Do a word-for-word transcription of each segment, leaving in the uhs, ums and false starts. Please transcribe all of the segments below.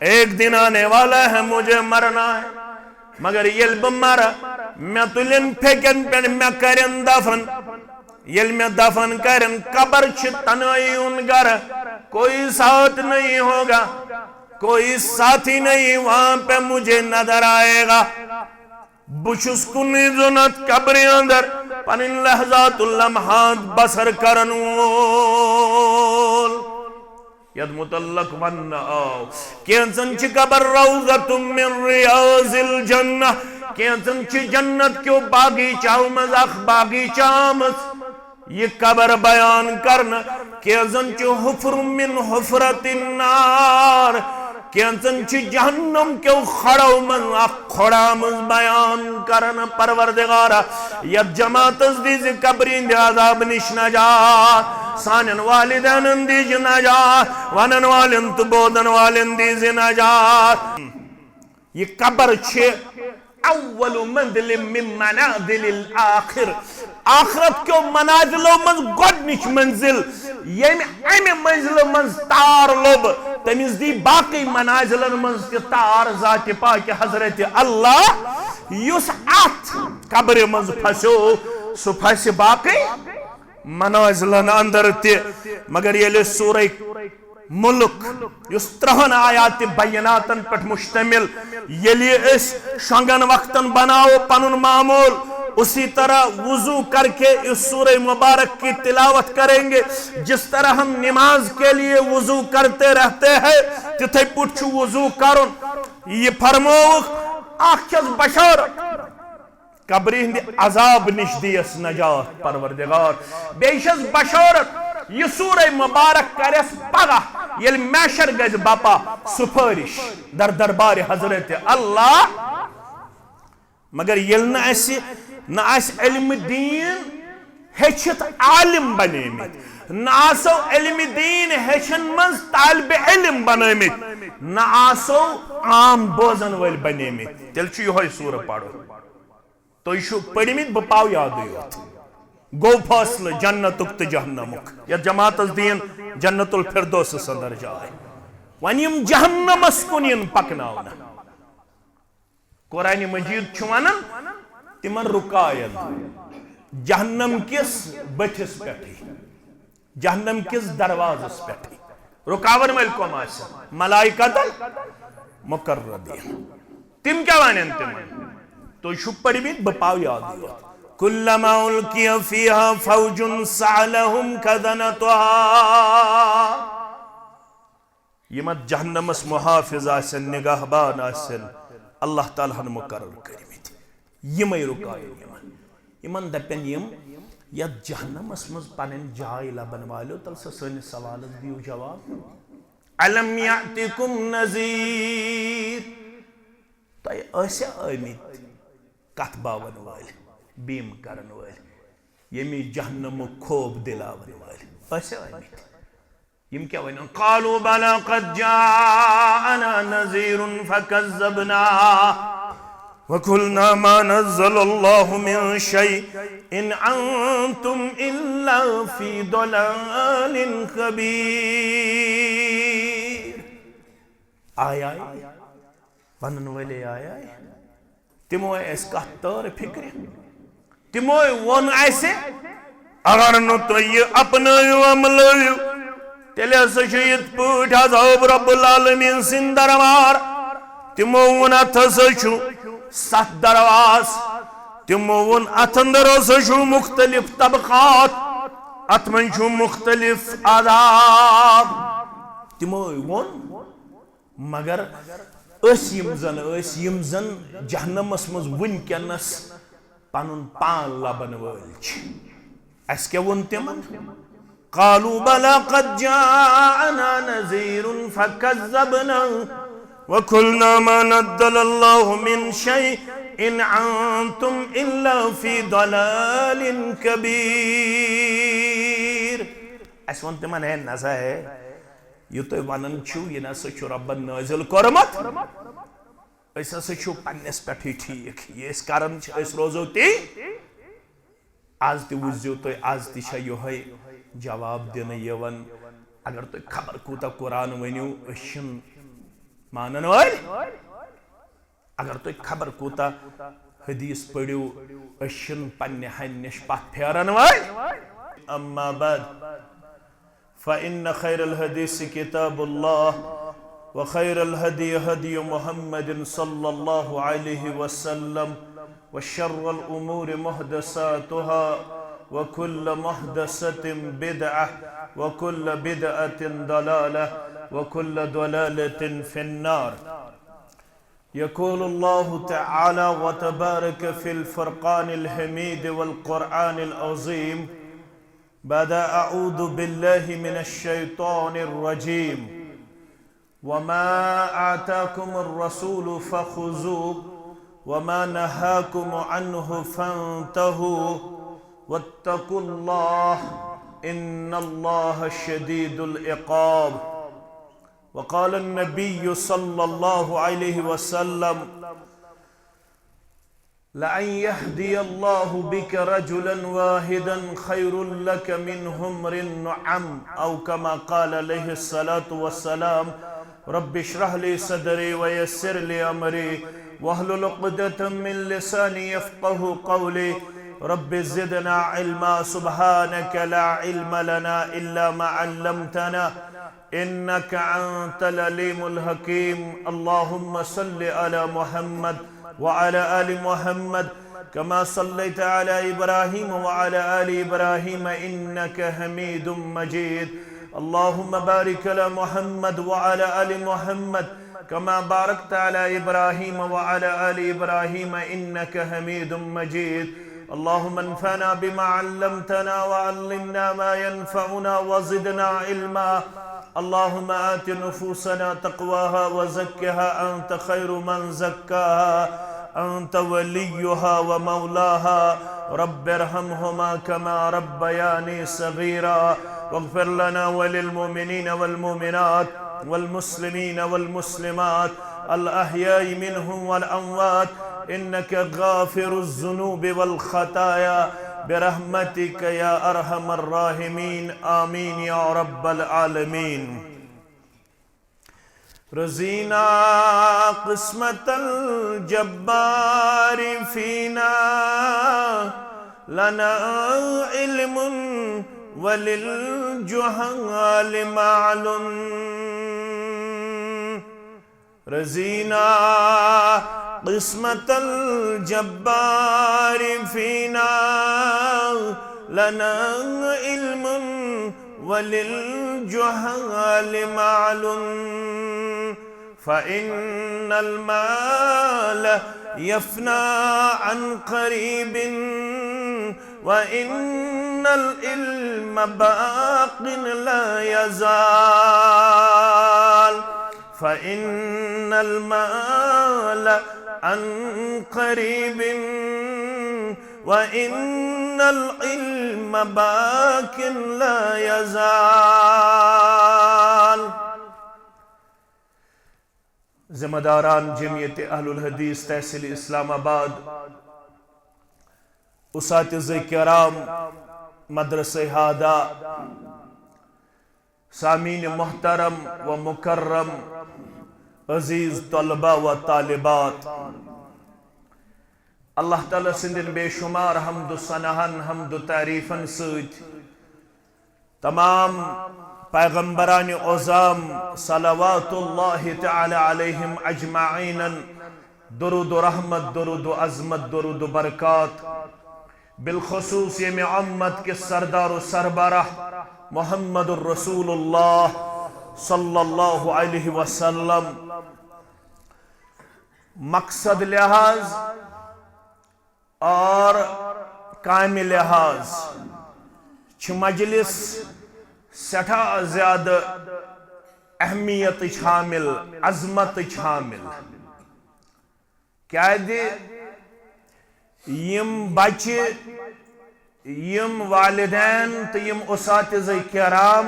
ایک دن آنے والا ہے، مجھے مرنا ہے، مگر ییٚلہِ بہٕ مرٕ، مےٚ تُلن پھیٚکٮ۪ن پٮ۪ٹھ، مےٚ کرن دفن۔ ییٚلہِ مےٚ دفن کرن، قبر چھِ تنہٲیی ہُنٛد گرٕ، کوئی ساتھ نہیں ہوگا، کوئی ساتھی نہیں وہاں پہ مجھے نظر آئے گا۔ بہٕ چھُس کُنُے زوٚن اَتھ قبرِ اندر پنٕنۍ لحظات، لمحات بسر کرن وول۔ یتھ متعلق وننہٕ آو، کینژن چھِ قبر روضۃ من ریاض الجنہ، کینژن چھِ جنت کیو باغیچاو منٛز اکھ باغیچہ آمٕژ۔ یہ قبر بیان کرنہٕ، کینژن چھِ حفر من حفرت النار، کینژن چھِ جہنم کیو کھۄڑو منٛز اکھ کھۄڑ آمٕژ بیان کرنہٕ۔ پروردگارا، یتھ جماعتس دیزِ قبرِ ہٕنٛدِ عذاب نِش نجات، سانٮ۪ن والدینن دیزِ نجات، ونن والٮ۪ن تہٕ بوزن والٮ۪ن دیزِ نجات۔ یہ قبر چھِ اول منزل من منازل الاخر، آخرت کیو منازلو منٛز گۄڈنِچ منزل۔ ییٚمہِ امہِ منزلہٕ منٛز تار لوٚب، تٔمِس دی باقٕے منازلن منٛز تہِ تار ذاتِ پاکِ حضرت اللہ۔ یُس اتھ قبرِ منٛز پھسیو، سُہ پھسہِ باقٕے منازلن اندر تہِ۔ مگر ییٚلہِ سورہ ملک، یُس ترہن آیات بیناتن پٮ۪ٹھ مشتمل، ییٚلہِ أسۍ شۄنگن وقتن بناوو پنُن معمول، اسی طرح وضو کر کے اس سورہ مبارک کی تلاوت کریں گے، جس طرح ہم نماز کے لیے وضو کرتے رہتے ہیں، تِتھے پٲٹھۍ چھُ وضو کرُن۔ یہِ فرمووُکھ اکھ چھس بشارت، قبرِ ہٕنٛدِ عذاب نِش دِیَس نجات پروردگار۔ بیٚیہِ چھَس بشارت، یہِ سورہ مبارک کَرٮ۪س پگاہ، ییٚلہِ محشر گژھِ بپا، سفٲرِش در دربارِ حضرت اللہ۔ مگر ییٚلہِ نہٕ اَسہِ، نہ آسہِ علم دین ہیٚچھِتھ عالم بنیمٕتۍ، نہ آسو علم دین ہیٚچھن منٛز طالب علم بنیمٕتۍ، نہ آسو عام بوزن وٲلۍ بنیمٕتۍ، تیٚلہِ چھُ یِہوٚے سورہ پرُن۔ تُہۍ چھِو پٔرمٕتۍ، بہٕ پاو یادٕے یوت۔ گوٚو فٲصلہٕ جنتُک تہٕ جہنمُک۔ یتھ جماعتس دِیِن جنت الفردوسس اندر جاے۔ وۄنۍ یِم جہنمس کُن یِن پکناونہٕ۔ قرآن مجید چھُ ونان، تِمن رُکاین جہنم کِس بٔٹھِس پٮ۪ٹھٕے۔ جہنم کِس دروازس پٮ۪ٹھٕے۔ رُکاون وٲلۍ کۄم آسن؟ ملائکتن مقربین۔ تِم کیٛاہ ونن تِمن؟ تُہۍ چھِو پٔرمٕتۍ، بہٕ پاو یادٕے یوت۔ کلما القی فیہا فوج سألہم خزنتہا۔ یِم اتھ جہنمس محافظ آسن، نگہبان آسن، اللہ تعالیٰ ہن مقرر کٔرمٕتۍ، یِمے رُکاون یِمن۔ یِمن دپن یِم، یتھ جہنمس منٛز پنٕنۍ جاے لبن والیو، تل سا سٲنِس سوالس دِیِو جواب۔ الم یأتکم نذیر، تۄہہِ ٲسیا آمٕتۍ کتھ باون وٲلۍ، بیم کرن وٲلۍ، ییٚمہِ جہنمُک خوف دِلاون وٲلۍ؟ ٲسیا آمٕتۍ؟ یِم کیٛاہ ونن؟ قالوا بلى قد جاءنا نذير فكذبنا وقلنا ما نزل الله من شيء إن أنتم إلا في ضلال كبير۔ آے آے، ونن وٲلۍ آے آے۔ تِمو آے اَسہِ کتھ تٲر فکرِ۔ تِمو ووٚن اَسہِ، اگر نہٕ تُہۍ یہِ اپنٲیِو، عملٲیِو، تیٚلہِ ہسا چھُ یِتھ پٲٹھۍ عذاب رب العالمین سٕنٛدۍ دربار۔ تِمو ووٚن، اتھ ہسا چھُ ستھ درواز۔ تِمو ووٚن، اتھ اندر ہسا چھُ مختلف طبقات، اتھ منٛز چھُ مختلف عذاب۔ تِمو ووٚن، مگر أسۍ یِم زن ٲسۍ، یِم زن جہنمس منٛز وٕنکیٚنس پنُن پان لبن وٲلۍ چھِ، اَسہِ کیٛاہ ووٚن تِمن؟ قالوا بلى قد جاءنا نذير فكذبنا وقلنا ما نزل الله من شيء إن أنتم إلا في ضلال كبير۔ اَسہِ ووٚن تِمن، ہے نسا ہے، یہِ تُہۍ ونان چھِو، یہِ نسا چھُ رۄبن نٲزِل کوٚرمُت۔ أسۍ ہسا چھِو پننِس پٮ۪ٹھٕے ٹھیٖک۔ یہِ أسۍ کران چھِ، أسۍ روزو تی۔ از تہِ وٕچھزیو تُہۍ، از تہِ چھےٚ یِہوٚے جواب دِنہٕ یِوان۔ اگر تُہۍ خبر کوٗتاہ قرآن ؤنِو، أسۍ چھِنہٕ مانن وٲلۍ، اگر تُہۍ خبر کوٗتاہ حدیث پٔرِو، أسۍ چھِنہٕ پننہِ ہنہِ نِش پتھ پھیرن وٲلۍ۔ اما بعد، فإن خير الحديث كتاب الله، وخير الهدي هدي محمد صلى الله عليه وسلم، وشر الأمور محدثاتها، وكل محدثة بدعة، وكل بدعة ضلالة، وكل ضلالة في النار. يقول الله تعالى وتبارك في الفرقان الحميد والقرآن العظيم بعد أعوذ بالله من الشيطان الرجيم: وما آتاكم الرسول فخذوه وما نهاكم عنه فانتهوا واتقوا الله إن الله شديد العقاب. وقال النبي صلى الله عليه وسلم: لأن يهدي الله بك رجلا واحدا خير لك من حمر النعم، أو كما قال عليه الصلاة والسلام. رب اشرح لي صدري ويسر لي أمري واحلل عقدة من لساني يفقه قولي. رب زدنا علما، سبحانك لا علم لنا إلا ما علمتنا إنك أنت العليم الحكيم. اللهم صل على محمد وعلى آل محمد كما صليت على إبراهيم وعلى آل إبراهيم إنك حميد مجيد. اللهم بارك على محمد وعلى آل محمد كما باركت على إبراهيم وعلى آل إبراهيم إنك حميد مجيد. اللهم انفعنا بما علمتنا وعلمنا ما ينفعنا وزدنا علما. اللهم آت نفوسنا تقواها وزكها أنت خير من زكاها أنت وليها ومولاها. رب ارحمهما كما ربياني صغيرا. واغفر لنا وللمؤمنين والمؤمنات والمسلمين والمسلمات الأحياء منهم والأموات إنك غافر الذنوب والخطايا برحمتك يا أرحم الراحمين. آمين يا رب العالمين. رضينا قسمة الجبار فينا، لنا علم وللجهال معلوم. رضينا قسمة الجبار فينا، لنا علم وللجهال معلوم. فإن المال يفنى عن قريب، وإن العلم باق لا يزال. فإن المال عن قريب، وإن العلم باق لا يزال. ذمہ داران جمعیت اہل الحدیث تحصیل اسلام آباد، اساتذہ کرام، مدرسہ ہادہ، سامعین محترم و مکرم، عزیز طلبہ و طالبات، اللہ تعالیٰ سٕنٛدٮ۪ن بے شمار حمد و ثناہن، حمد و تعریفن سۭتۍ تمام پیغمبران عظام صلوات اللہ تعالی علیہم اجمعین درود و رحمت، درود و عظمت، درود و برکات، بالخصوص ییٚمہِ امت کِس سردار و سربراہ محمد رسول اللہ صلی اللہ علیہ وسلم۔ مقصد لحاظ اور کامہِ لحاظ چھِ مجلس سٮ۪ٹھاہ زیادٕ اہمیتٕچ حامل، عظمتٕچ حامل۔ کیازِ یِم بچہِ، یِم والدین تہٕ یِم اساتذہ کرام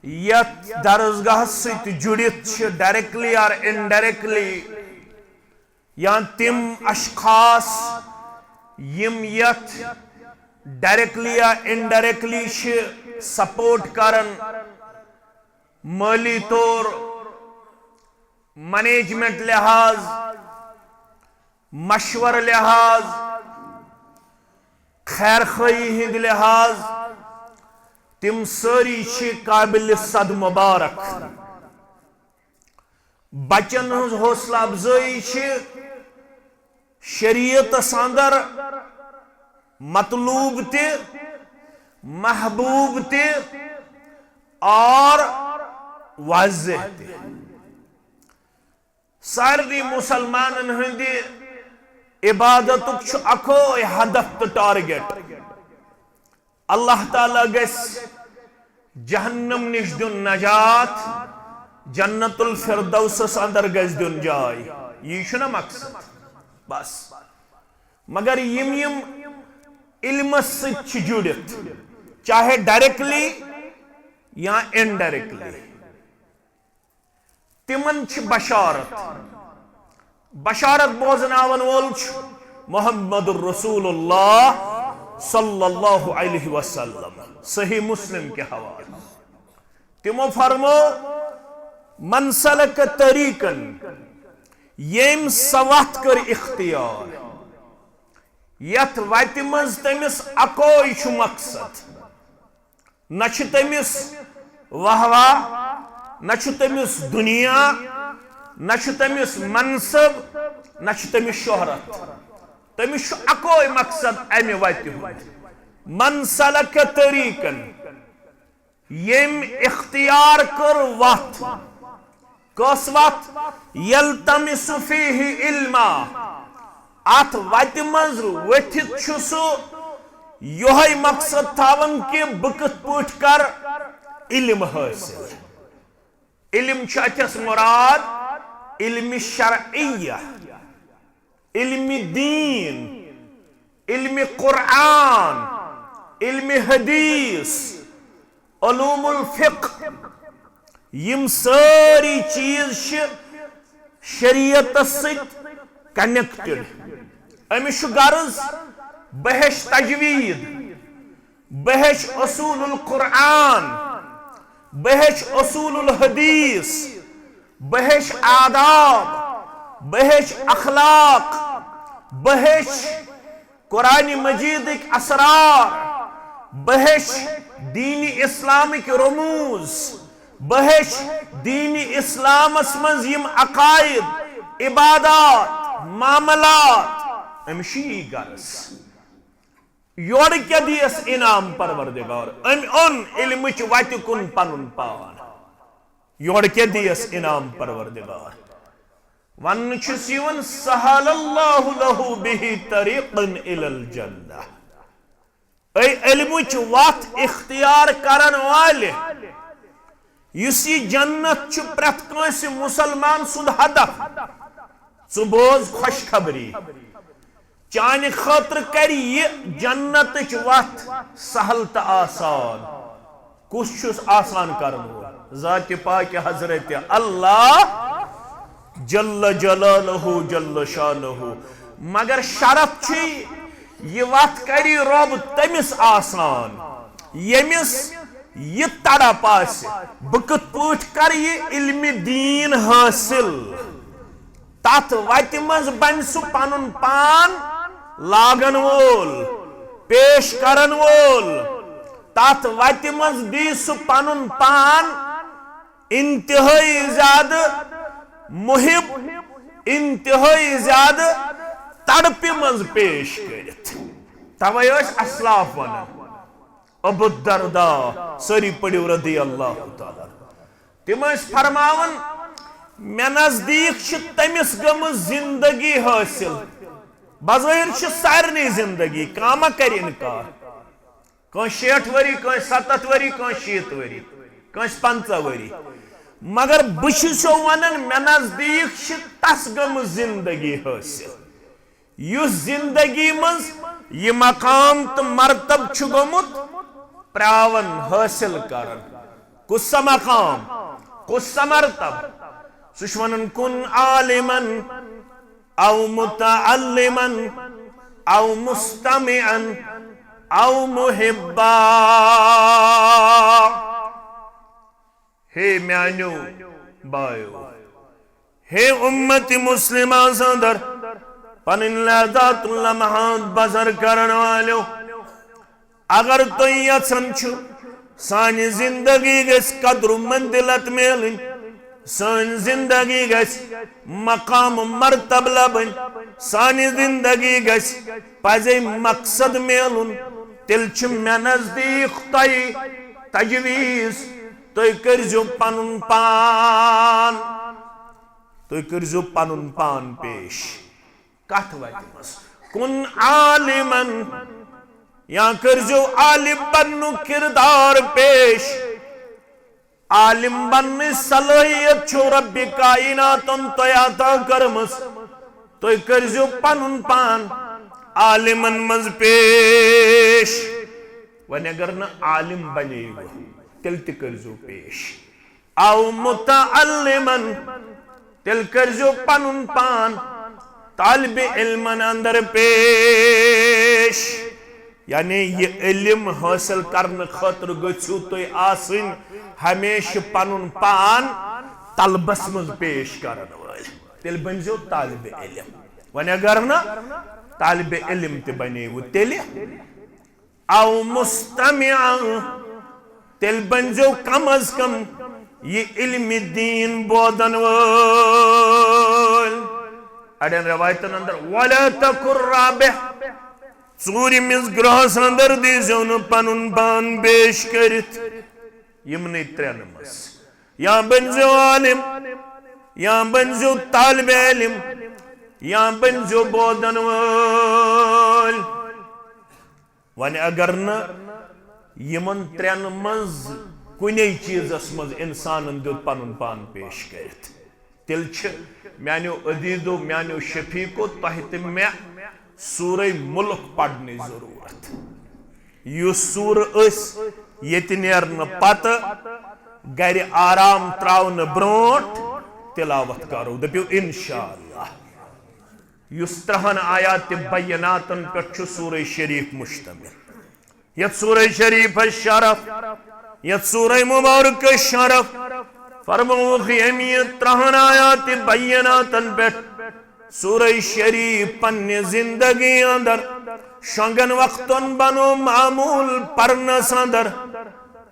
یتھ درسگاہس سۭتۍ جُڑِتھ چھِ، directly or indirectly، یا تِم اشخاص یِم یتھ directly یا indirectly چھِ support کران، مٲلی طور، مینجمنٹ لحاظ، مشورٕ لحاظ، خیر خواہی ہٕنٛدِ لحاظ، تِم سٲری چھِ قابل صد مبارک۔ بچن ہٕنٛز حوصلہٕ افزٲیی چھِ شریعتس اندر مطلوب تہِ، محبوب تہِ اور واضح تہِ۔ سارنٕے مسلمانن ہٕنٛدِ عبادتُک چھُ اکوے ہدف تہٕ ٹارگیٹ۔ اللہ تعالیٰ گژھِ جہنم نِش دیُن نجات، جنت الفردوسس اندر گژھِ دیُن جاے۔ یی چھُنہ مقصد؟ بس۔ مگر یِم یِم علمس سۭتۍ چھِ جُڑِتھ، چاہے ڈائریکٹلی یا انڈائریکٹلی، تِمن چھِ بشارت۔ بشارت بوزناون وول چھُ محمد رسول اللہ صلی اللہ علیہ وسلم۔ صحیح مسلم کہِ حوالہٕ۔ تِمو فرمو، "من سلک طریقن"، ییٚمۍ سۄ وتھ کٔر اختیار، یتھ وتہِ منٛز تٔمِس اکوے چھُ مقصد۔ نہ چھُ تٔمِس واہ واہ، نہ چھُ تٔمِس دُنیا، نہ چھُ تٔمِس منصب، نہ چھُ تٔمِس شہرت۔ تٔمِس چھُ اکوے مقصد امہِ وتہِ ہُنٛد۔ من سلک طریقن، ییٚمۍ اختیار کٔر وتھ، کۄس وتھ؟ یلتمس فیہ علما۔ اتھ وتہِ منٛز ؤتھِتھ چھُ سُہ یۄہے مقصد تھاوان کہِ بہٕ کِتھ پٲٹھۍ کرٕ علم حٲصِل۔ علم چھُ اتھس مراد علم شرعیہ، علم دین، علم قرآن، علم حدیث، علوم الفقہ، یِم سٲری چیٖز چھِ شریعتس سۭتۍ کنیکٹڈ۔ أمِس چھُ غرض بہٕ ہیٚچھِ تجوید، بہٕ ہیٚچھِ اصول القرآن، بہٕ ہیٚچھِ اصول الحدیث، بہٕ ہیٚچھِ آداب، بہٕ ہیٚچھِ اخلاق، بہٕ ہیٚچھِ قرآن مجیدٕکۍ اسرار، بہٕ ہیٚچھِ دین اسلامٕکۍ رموز، بہٕ ہیٚچھِ دین اسلامس منٛز یِم عقائد، عبادات، معاملات۔ أمِس چھُ یی غرض۔ یورٕ کیٛاہ دِیَس انعام پروردگار؟ أمۍ اوٚن علمٕچ وتہِ کُن پنُن پان۔ یورٕ کیٛاہ دِیَس انعام پروردگار؟ وننہٕ چھُس یِوان، "سہل اللہ لہ بہ طریقا الی الجنہ"۔ اے علمٕچ وتھ اختیار کرن والہِ، یُس یہِ جنت چھُ پرٛٮ۪تھ کٲنٛسہِ مسلمان سُنٛد ہدف، ژٕ بوز خوشخبری۔ چانہِ خٲطرٕ کرِ یہِ جنتٕچ وتھ سہل تہٕ آسان۔ کُس چھُس آسان کرن وول؟ ذاتِ پاکِ حضرت اللہ جل جلالہ جل شانہ۔ مگر شرط چھُ، یہِ وتھ کرِ رۄب تٔمِس آسان، ییٚمِس یہِ تڑپ آسہِ، بہٕ کِتھ پٲٹھۍ کرٕ یہِ علمِ دین حٲصِل۔ تتھ وتہِ منٛز بنہِ سُہ پنُن پان لاگن وول، پیش کرن وول۔ تتھ وتہِ منٛز دی سُہ پنُن پان انتہٲئی زیادٕ محب، انتہٲئی زیادٕ تڑپہِ منٛز پیش کٔرِتھ۔ توے ٲسۍ اسلاف ونان، ابو الدرداء، سٲری پٔرِو رضی اللہ تعالیٰ۔ تِم ٲسۍ فرماوان، مےٚ نزدیٖک چھِ تٔمِس گٔمٕژ زندگی حٲصِل۔ بظٲہِر چھِ سارنٕے زندگی، کانٛہہ ما کرِ انکار؟ کٲنٛسہِ شیٹھ ؤری، کٲنٛسہِ ستتھ ؤری، کٲنٛسہِ شیٖتھ ؤری، کٲنٛسہِ پنٛژاہ ؤری۔ مگر بہٕ چھُسو ونان، مےٚ نزدیٖک چھِ تس گٔمٕژ زندگی حٲصِل، یُس زندگی منٛز یہِ مقام تہٕ مرتب چھُ گوٚمُت پراون، حٲصِل کرن۔ کُس سا مقام؟ کُس سا مرتب؟ سُہ چھُ ونان، کن عالمن او متعلمن او مستمعن او محبا۔ ہے میانیو بایو، ہے امت مسلمہ اندر پنٕنۍ لذات لمحات بسر کرن والو، اگر تُہۍ یژھان چھِو سانہِ زندگی گژھِ قدر و منزلت میلٕنۍ، سٲنۍ زندگی گژھِ مقام و مرتبہ لبٕنۍ، سانہِ زندگی گژھِ پزے مقصد میلُن، تیٚلہِ چھِ مےٚ نزدیٖک تۄہہِ تجویز، تُہۍ کٔرۍزیو پنُن پان، تُہۍ کٔرۍزیو پنُن پان پیش۔ کتھ وتہِ منٛز کُن عالمن، یا کٔرۍزیو عالم بننُک کردار پیش۔ عالم بننٕچ صلٲحیت چھو رب کائناتن تۄہہِ عطا کٔرمٕژ۔ تُہۍ کٔرۍزیو پنُن پان عالمن منٛز پیش۔ وۄنۍ اگر نہٕ عالم بنیوٕ، تیٚلہِ تہِ کٔرۍزیو پیش۔ او متعلمن، تیٚلہِ کٔرۍزیو پنُن پان طالب علمن اندر پیش۔ یعنی یہِ علم حٲصِل کرنہٕ خٲطرٕ گٔژھِو تُہۍ آسٕنۍ ہمیشہٕ پنُن پان طلبس منٛز پیش کرن وٲلۍ۔ تیٚلہِ بٔنۍزیو طالب علم۔ وۄنۍ اگر نہٕ طالب علم تہِ بنیوٕ، تیٚلہِ او مستمعا، تیٚلہِ بٔنۍزیو کم از کم یہِ علم دین بوزن وٲلۍ۔ اڑٮ۪ن روایتن اندر ولا تکن رابح، ژوٗرِمِس گرہس اندر دیٖزیو نہٕ پنُن پان پیش کٔرِتھ۔ یِمنٕے ترٛٮ۪ن منٛز یا بٔنۍزیو عالم، یا بٔنۍزیو طالب علم، یا بٔنۍزیو بوزن وٲلۍ۔ وۄنۍ اگر نہٕ یِمن ترٛٮ۪ن منٛز کُنے چیٖزس منٛز انسانن دیُت پنُن پان پیش کٔرِتھ، تیٚلہِ چھِ میانیو عزیزو، میانیو شفیقو، تۄہہِ تہٕ مےٚ سورہ ملک پرنٕچ ضروٗرت۔ یُس سورہ أسۍ ییٚتہِ نیرنہٕ پتہٕ گرِ آرام تراونہٕ برونٛٹھ تلاوت کرو، دٔپِو انشاءاللہ۔ یُس ترٛہن آیات بیناتن پٮ۪ٹھ چھُ سورہ شریف مشتمل۔ یتھ سورہ شریفس شرف، یتھ سورہ مبارکس شرف، فرمووُکھ ییٚمہِ ترٛہن آیات بیناتن پٮ۪ٹھ سورہ شریف پننہِ زندگی اندر شۄنگن وقتن بنو معمول پرنس اندر،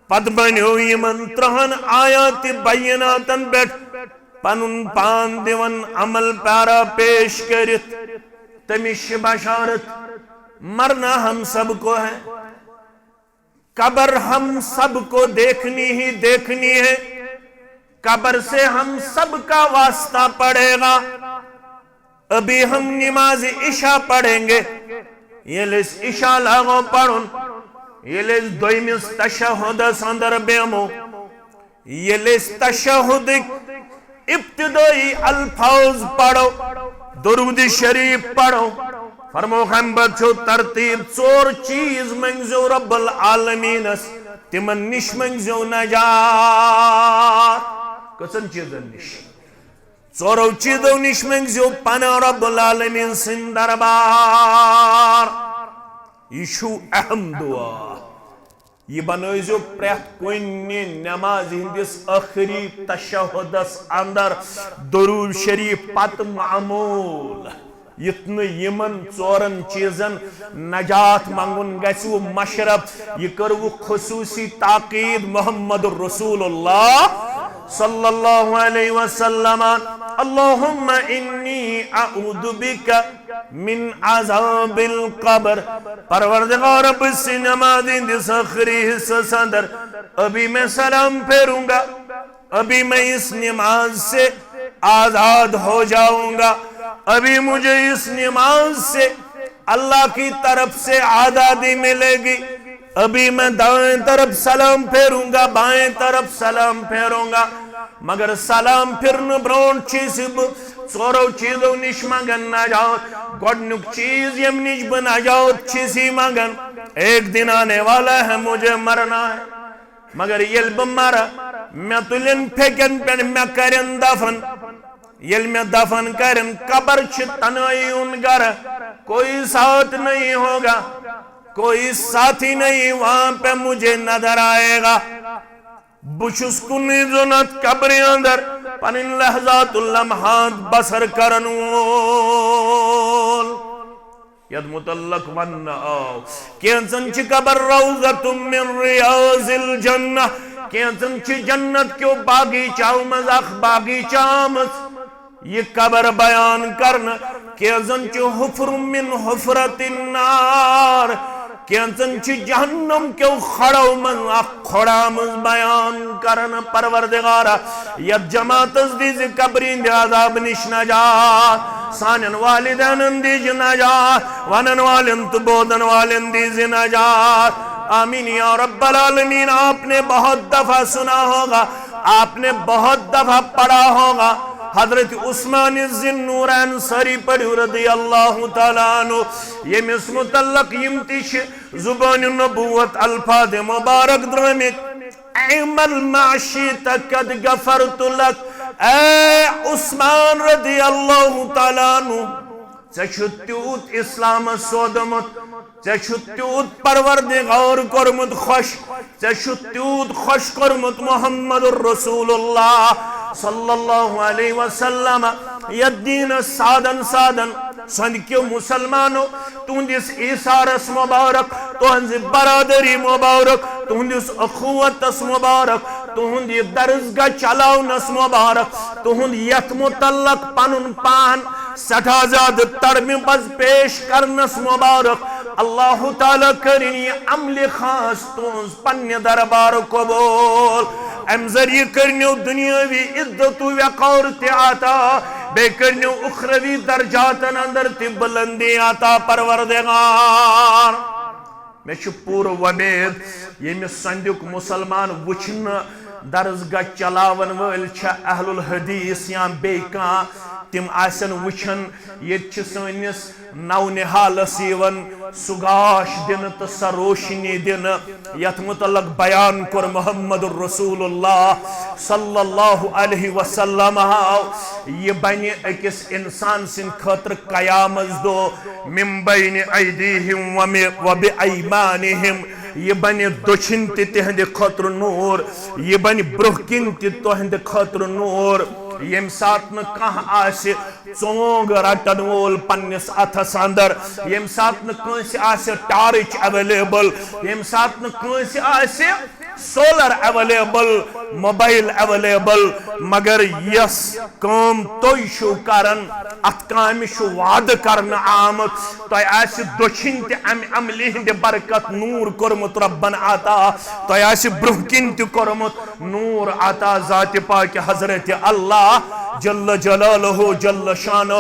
پتہٕ بنیو یِمن ترٛہن آیات بیناتن پٮ۪ٹھ پنُن پان دِوان عمل پیرا پیش کٔرِتھ۔ تٔمِس چھِ بشارت، مرنا ہم سب کو ہے، قبر ہم سب کو دیکھنی ہی دیکھنی ہے، قبر سے ہم سب کا واسطہ پڑے گا۔ ابھی ہم نماز عشاء پڑھیں گے۔ ییٚلہِ أسۍ عشاء لاگو پرُن، ییٚلہِ أسۍ دوٚیمِس تشہدس اندر بیٚہمو، ییٚلہِ أسۍ تشہدٕکۍ ابتدٲئی الفاظ پرو، درود شریف پرو، فرمووُکھ امہِ پتہٕ چھو ترتیب، ژور چیٖز منٛگزیو رب العالمینس، تِمن نِش منٛگزیو نجات۔ کٔژن چیٖزن نِش؟ ژورو چیٖزو نِش منٛگزیو پناہ رب العالمین سٕنٛدِ دربار۔ یہِ چھُ اہم دعا۔ یہِ بنٲوزیو پرٛٮ۪تھ کُنہِ نمازِ ہٕنٛدِس ٲخری تشہدس اندر درود شریف پتہٕ معمول۔ یُتھ نہٕ یِمن ژورن چیٖزن نجات منٛگُن گژھِ وٕ مشرف۔ یہِ کٔر وٕ خصوٗصی تاکید محمد رسول اللہ صلی اللہ علیہ وسلم۔ اللہم انی اعوذ بک من عذاب القبر۔ پروردگار، بہٕ چھُس نماز ہٕنٛدِس ٲخری حصس اندر، ابھی میں سلام پھیروں گا، ابھی میں اس نماز سے آزاد ہو جاؤں گا، ابھی مجھے اس نماز سے اللہ کی طرف سے آزادی ملے گی، ابھی میں دائیں طرف سلام پھیروں گا، بائیں طرف سلام پھیروں گا۔ مگر سلام پھرنہٕ برونٛٹھ چھُس بہٕ ژورو چیٖزو نِش منٛگان نجات۔ گۄڈٕنیُک چیٖز ییٚمہِ نِش بہٕ نجات چھُس یہِ منٛگان، ایک دن آنے والا ہے مجھے مرنا ہے۔ مگر ییٚلہِ بہٕ مرٕ، مےٚ تُلن پھیٚکٮ۪ن پٮ۪ٹھ، مےٚ کرن دفن۔ ییٚلہِ مےٚ دفن کرن، قبر چھِ تنہٲیی ہُنٛد گرٕ، کوئی ساتھ نہیں ہوگا، کوئی ساتھی نہیں وہاں پہ مجھے نظر آئے گا۔ بہٕ چھُس کُنُے زوٚن اتھ قبرِ اندر، پنٕنۍ لحظات اللمحات بسر کرن وول۔ یتھ متعلق وننہٕ آو، کینژن چھِ قبر روضۃ من ریاض الجنہ، کینژن چھِ جنت کیو باغیچاو منٛز اکھ باغیچہ آمٕژ۔ یہِ قبر بیان کرنہٕ، کینژن چھِ حفر من حفرت النار، کینژن چھِ جہنم کیو کھۄڑو منٛز اکھ کھۄڑ آمٕژ بیان کرنہٕ۔ پروردگارا، یتھ جماعتس دیزِ قبرِ ہٕنٛدِ عذاب نِش نجات، سانٮ۪ن والدینن دیزِ نجات، ونن والٮ۪ن تہٕ بوزن والٮ۪ن دیزِ نجات۔ آمین یا رب العالمین۔ آپ نے بہت دفعہ سنا ہوگا، آپ نے بہت دفعہ پڑھا ہوگا، حضرت عثمان ذی النورین، سٲری پٔرِو، رضی اللہ تعالیٰ عنہ، ییٚمِس متعلق یِم تہِ چھِ زبان نبوت الفاظ مبارک درٲمٕتۍ، اعمل ما شئت قد غفرت لک۔ اے عثمان رضی اللہ تعالیٰ عنہ، ژےٚ چھُ تیوٗت اسلامس سوٗدمُت، ژےٚ چھُ تیوٗت پروردگار کوٚرمُت خۄش، ژےٚ چھُ تیوٗت خۄش کوٚرمُت محمد رسول اللہ صلی اللہ علیہ وسلم۔ یتھ دیٖنس سادن سادن سۄندِ کیو مسلمانو، تُہنٛدِس ایثارس مبارک، تُہنٛزِ برادری مبارک، تُہنٛدِس اخوتس مبارک، تُہنٛد یہِ درسگاہ چلاونس مبارک، تُہنٛد یتھ متعلق پنُن پان سٮ۪ٹھاہ زیادٕ تڑمہِ پز پیش کرنس مبارک۔ اللہ تعالیٰ کٔرِن یہِ عملِ خاص تُہنٛز پننہِ دربار قبول۔ امہِ ذریعہ کٔرنیو دنیاوی عزت و وقار تہِ عطا، بیٚیہِ کٔرنیو اخروی درجاتن اندر تہِ بلندی عطا پروردگار۔ مےٚ چھُ پوٗرٕ وۄمید، ییٚمہِ سۄندیُک مسلمان وٕچھنہٕ درسگاہ چلاون وٲلۍ چھا اہل الحدیث یا بیٚیہِ کانٛہہ، تِم آسن وٕچھان۔ ییٚتہِ چھِ سٲنِس نو نہالس یِوان سُہ گاش دِنہٕ تہٕ سۄ روشنی دِنہٕ، یتھ متعلق بیان کوٚر محمد رسول اللہ صلی اللہ علیہ وسلم۔ یہِ بنہِ أکِس انسان سٕنٛدِ خٲطرٕ قیامت دۄہ، من بین ایدیہم و می-، و بایمانہم، یہِ بنہِ دٔچھِنۍ تہِ تِہنٛدِ خٲطرٕ نوٗر، یہِ بنہِ برٛونٛہہ کِنۍ تہِ تُہنٛدِ خٲطرٕ نوٗر۔ ییٚمہِ ساتہٕ نہٕ کانٛہہ آسہِ ژونٛگ رٹن وول پننِس اتھس اندر، ییٚمہِ ساتہٕ نہٕ کٲنٛسہِ آسہِ ٹارٕچ اویلیبل، ییٚمہِ ساتہٕ نہٕ کٲنٛسہِ آسہِ سولر اویلیبل، موبایل اویلیبل، مگر یۄس کٲم تُہۍ چھِو کران، اتھ کامہِ چھُ وعدٕ کرنہٕ آمُت۔ تۄہہِ آسہِ دٔچھِنۍ تہِ امہِ عملہِ ہٕنٛدِ برکت نوٗر کوٚرمُت ربن عطا، تۄہہِ آسہِ برٛونٛہہ کِنۍ تہِ کوٚرمُت نوٗر عطا ذاتِ پاکِ حضرت اللہ جل جلالہ جل شانہ۔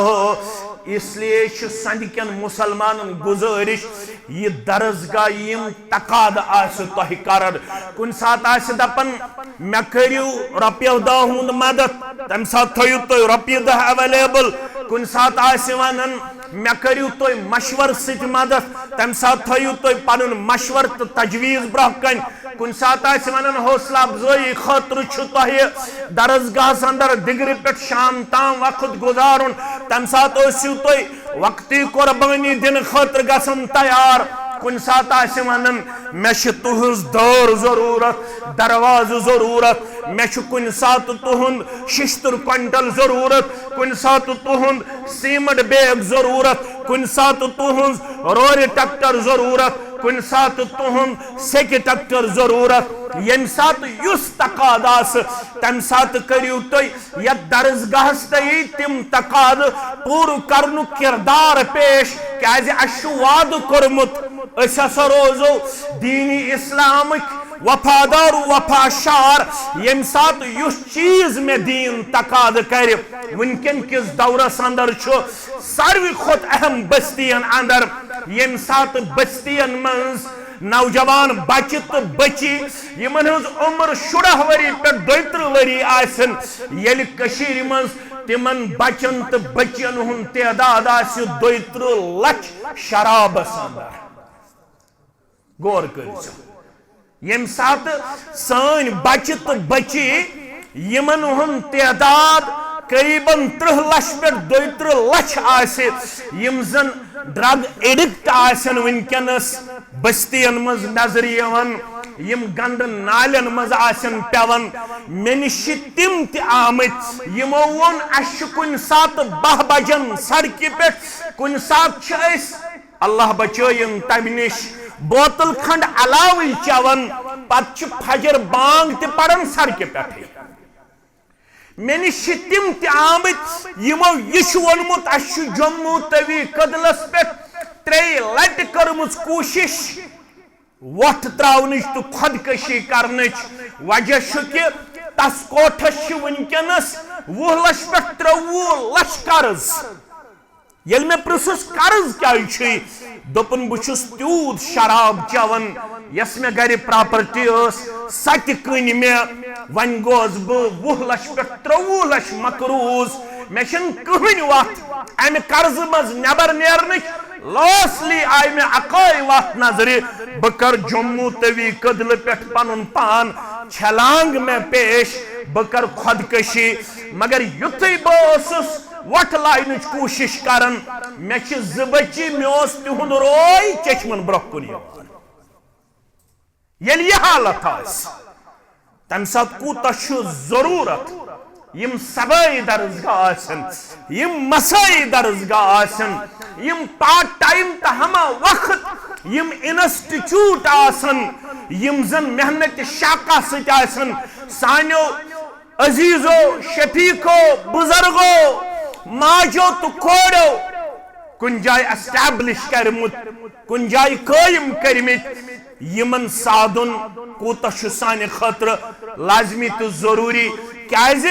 اس لیے چھِ سندکٮ۪ن مسلمانن گزٲرِش، یہِ درسگاہ یِم تقاضہٕ آسہِ تۄہہِ کران۔ کُنہِ ساتہٕ آسہِ دپان، "مےٚ کٔرِو رۄپیو دہ ہُنٛد مدد"، تمہِ ساتہٕ تھٲیِو تُہۍ رۄپیہِ دہ اویلیبل۔ کُنہِ ساتہٕ آسہِ ونان، "مےٚ کٔرِو تُہۍ مشورٕ سۭتۍ مدد"، تمہِ ساتہٕ تھٲیِو تُہۍ پنُن مشورٕ تہٕ تجویز برٛونٛہہ کنہِ۔ کُنہِ ساتہٕ آسہِ ونان، حوصلہٕ افزٲیی خٲطرٕ چھُ تۄہہِ درسگاہس اندر دِگرِ پٮ۪ٹھ شام تام وقت گُزارُن، تمہِ ساتہٕ ٲسِو تُہۍ وقتی قربٲنی دِنہٕ خٲطرٕ گژھن تیار۔ کُنہِ ساتہٕ آسہِ ونان، مےٚ چھِ تُہٕنٛز دٲر ضروٗرت، دروازٕ ضروٗرت، مےٚ چھُ کُنہِ ساتہٕ تُہُنٛد شِشتٕر کوینٹل ضروٗرت، کُنہِ ساتہٕ تُہُنٛد سیمنٹ بیگ ضروٗرت، کُنہِ ساتہٕ تُہُنٛز رورِ ٹریکٹر ضروٗرت، کُنہِ ساتہٕ تُہُنٛد سیٚکہِ ٹریکٹر ضروٗرت۔ ییٚمہِ ساتہٕ یُس تقاضہٕ آسہِ، تَمہِ ساتہٕ کٔرِو تُہۍ یتھ درسگاہس تہٕ یی تِم تقاضہٕ پوٗرٕ کرنُک کردار پیش، کیازِ اسہِ چھُ وعدٕ کوٚرمُت، أسۍ ہسا روزو دین اسلامٕکۍ وفادار و وفا شعار۔ ییٚمہِ ساتہٕ یُس چیز مےٚ دین تقاضہٕ کرِ، وٕنکٮ۪ن کِس دورس اندر چھُ ساروی کھۄتہٕ اہم بستین اندر، ییٚمہِ ساتہٕ بستین منٛز نوجوان بچہِ تہٕ بچی، یِمن ہٕنٛز عمر شُراہ ؤری پٮ۪ٹھ دۄیہِ ترٕٛہ ؤری آسن، ییٚلہِ کٔشیٖرِ منٛز تِمن بچن تہٕ بچین ہُنٛد تعداد آسہِ دۄیہِ ترٕٛہ لچھ شرابس اندر۔ غور کٔرِو سا۔ ییٚمہِ ساتہٕ سٲنۍ بچہِ تہٕ بچی، یِمن ہُنٛد تعداد قریباً ترٕٛہ لچھ پٮ۪ٹھ دۄیہِ ترٕٛہ لچھ آسہِ، یِم زن ڈرگ ایڈکٹ آسن وٕنکیٚنس بستین منٛز نظرِ یِوان، یِم گندٕ نالٮ۪ن منٛز آسن پٮ۪وان، مےٚ نِش چھِ تِم تہِ آمٕتۍ، یِمو ووٚن، "اسہِ چھُ کُنہِ ساتہٕ باہ بجن سڑکہِ پٮ۪ٹھ، کُنہِ ساتہٕ چھِ أسۍ، اللہ بچٲیِن، تمہِ نِش بوتل کھنڈ علاوٕے چٮ۪وان، پتہٕ چھِ فجر بانگ تہِ پران سڑکہِ پٮ۪ٹھٕے۔" مےٚ نِش چھِ تِم تہِ آمٕتۍ، یِمو یہِ چھُ ووٚنمُت، "اسہِ چھُ جموں توی کدلس پٮ۪ٹھ ترٛیٚیہِ لٹہِ کٔرمٕژ کوٗشش وۄٹھ ترٛاونٕچ تہٕ خۄدکشی کرنٕچ۔ وجہ چھُ کہِ تس کوٹھس چھِ وٕنکیٚنس وُہ لچھ پٮ۪ٹھ ترٛوٚوُہ لچھ قرض۔" ییٚلہِ مےٚ پرٛژھُس، "قرض کیٛازِ چھُے؟" دوٚپُن، "بہٕ چھُس تیوٗت شراب چٮ۪وان، یۄس مےٚ گرِ پراپرٹی ٲس، سۄ تہِ کٕنۍ مےٚ۔ وۄنۍ گوس بہٕ وُہ لچھ پٮ۪ٹھ ترٛوٚوُہ لچھ مقروض۔ مےٚ چھَنہٕ کٕہٕنۍ وَتھ اَمہِ قرضہٕ منٛز نٮ۪بر نیرنٕچ۔ لاسٹلی آیہِ مےٚ اَکٲے وَتھ نظرِ، بہٕ کَرٕ جموں توی کدلہٕ پٮ۪ٹھ پَنُن پان چھلانگ مےٚ پیش، بہٕ کَرٕ خۄدکشی۔" مگر یُتھُے بہٕ اوسُس وۄٹھ لاینٕچ کوٗشِش کران، مےٚ چھِ زٕ بچی، مےٚ اوس تِہُنٛد روے چشمن برٛونٛہہ کُن یِوان۔ ییٚلہِ یہِ حالت آسہِ، تَمہِ ساتہٕ کوٗتاہ چھُ ضروٗرت یِم صبٲیی درسگاہ آسن، یِم مسٲیی درسگاہ آسن، یِم پارٹ ٹایم تہٕ ہما وقت یِم انسٹیٹیوٹ آسن، یِم زن محنت شاقہ سۭتۍ آسن، سانیو عزیزو، شفیقو، بزرگو، ماجو تہٕ کورو کُنہِ جایہِ اسٹیبلش کرمُت، کُنہِ جایہِ قٲیِم کٔرمٕتۍ، یِمن سادُن کوٗتاہ چھُ سانہِ خٲطرٕ لازمی تہٕ ضروٗری۔ کیازِ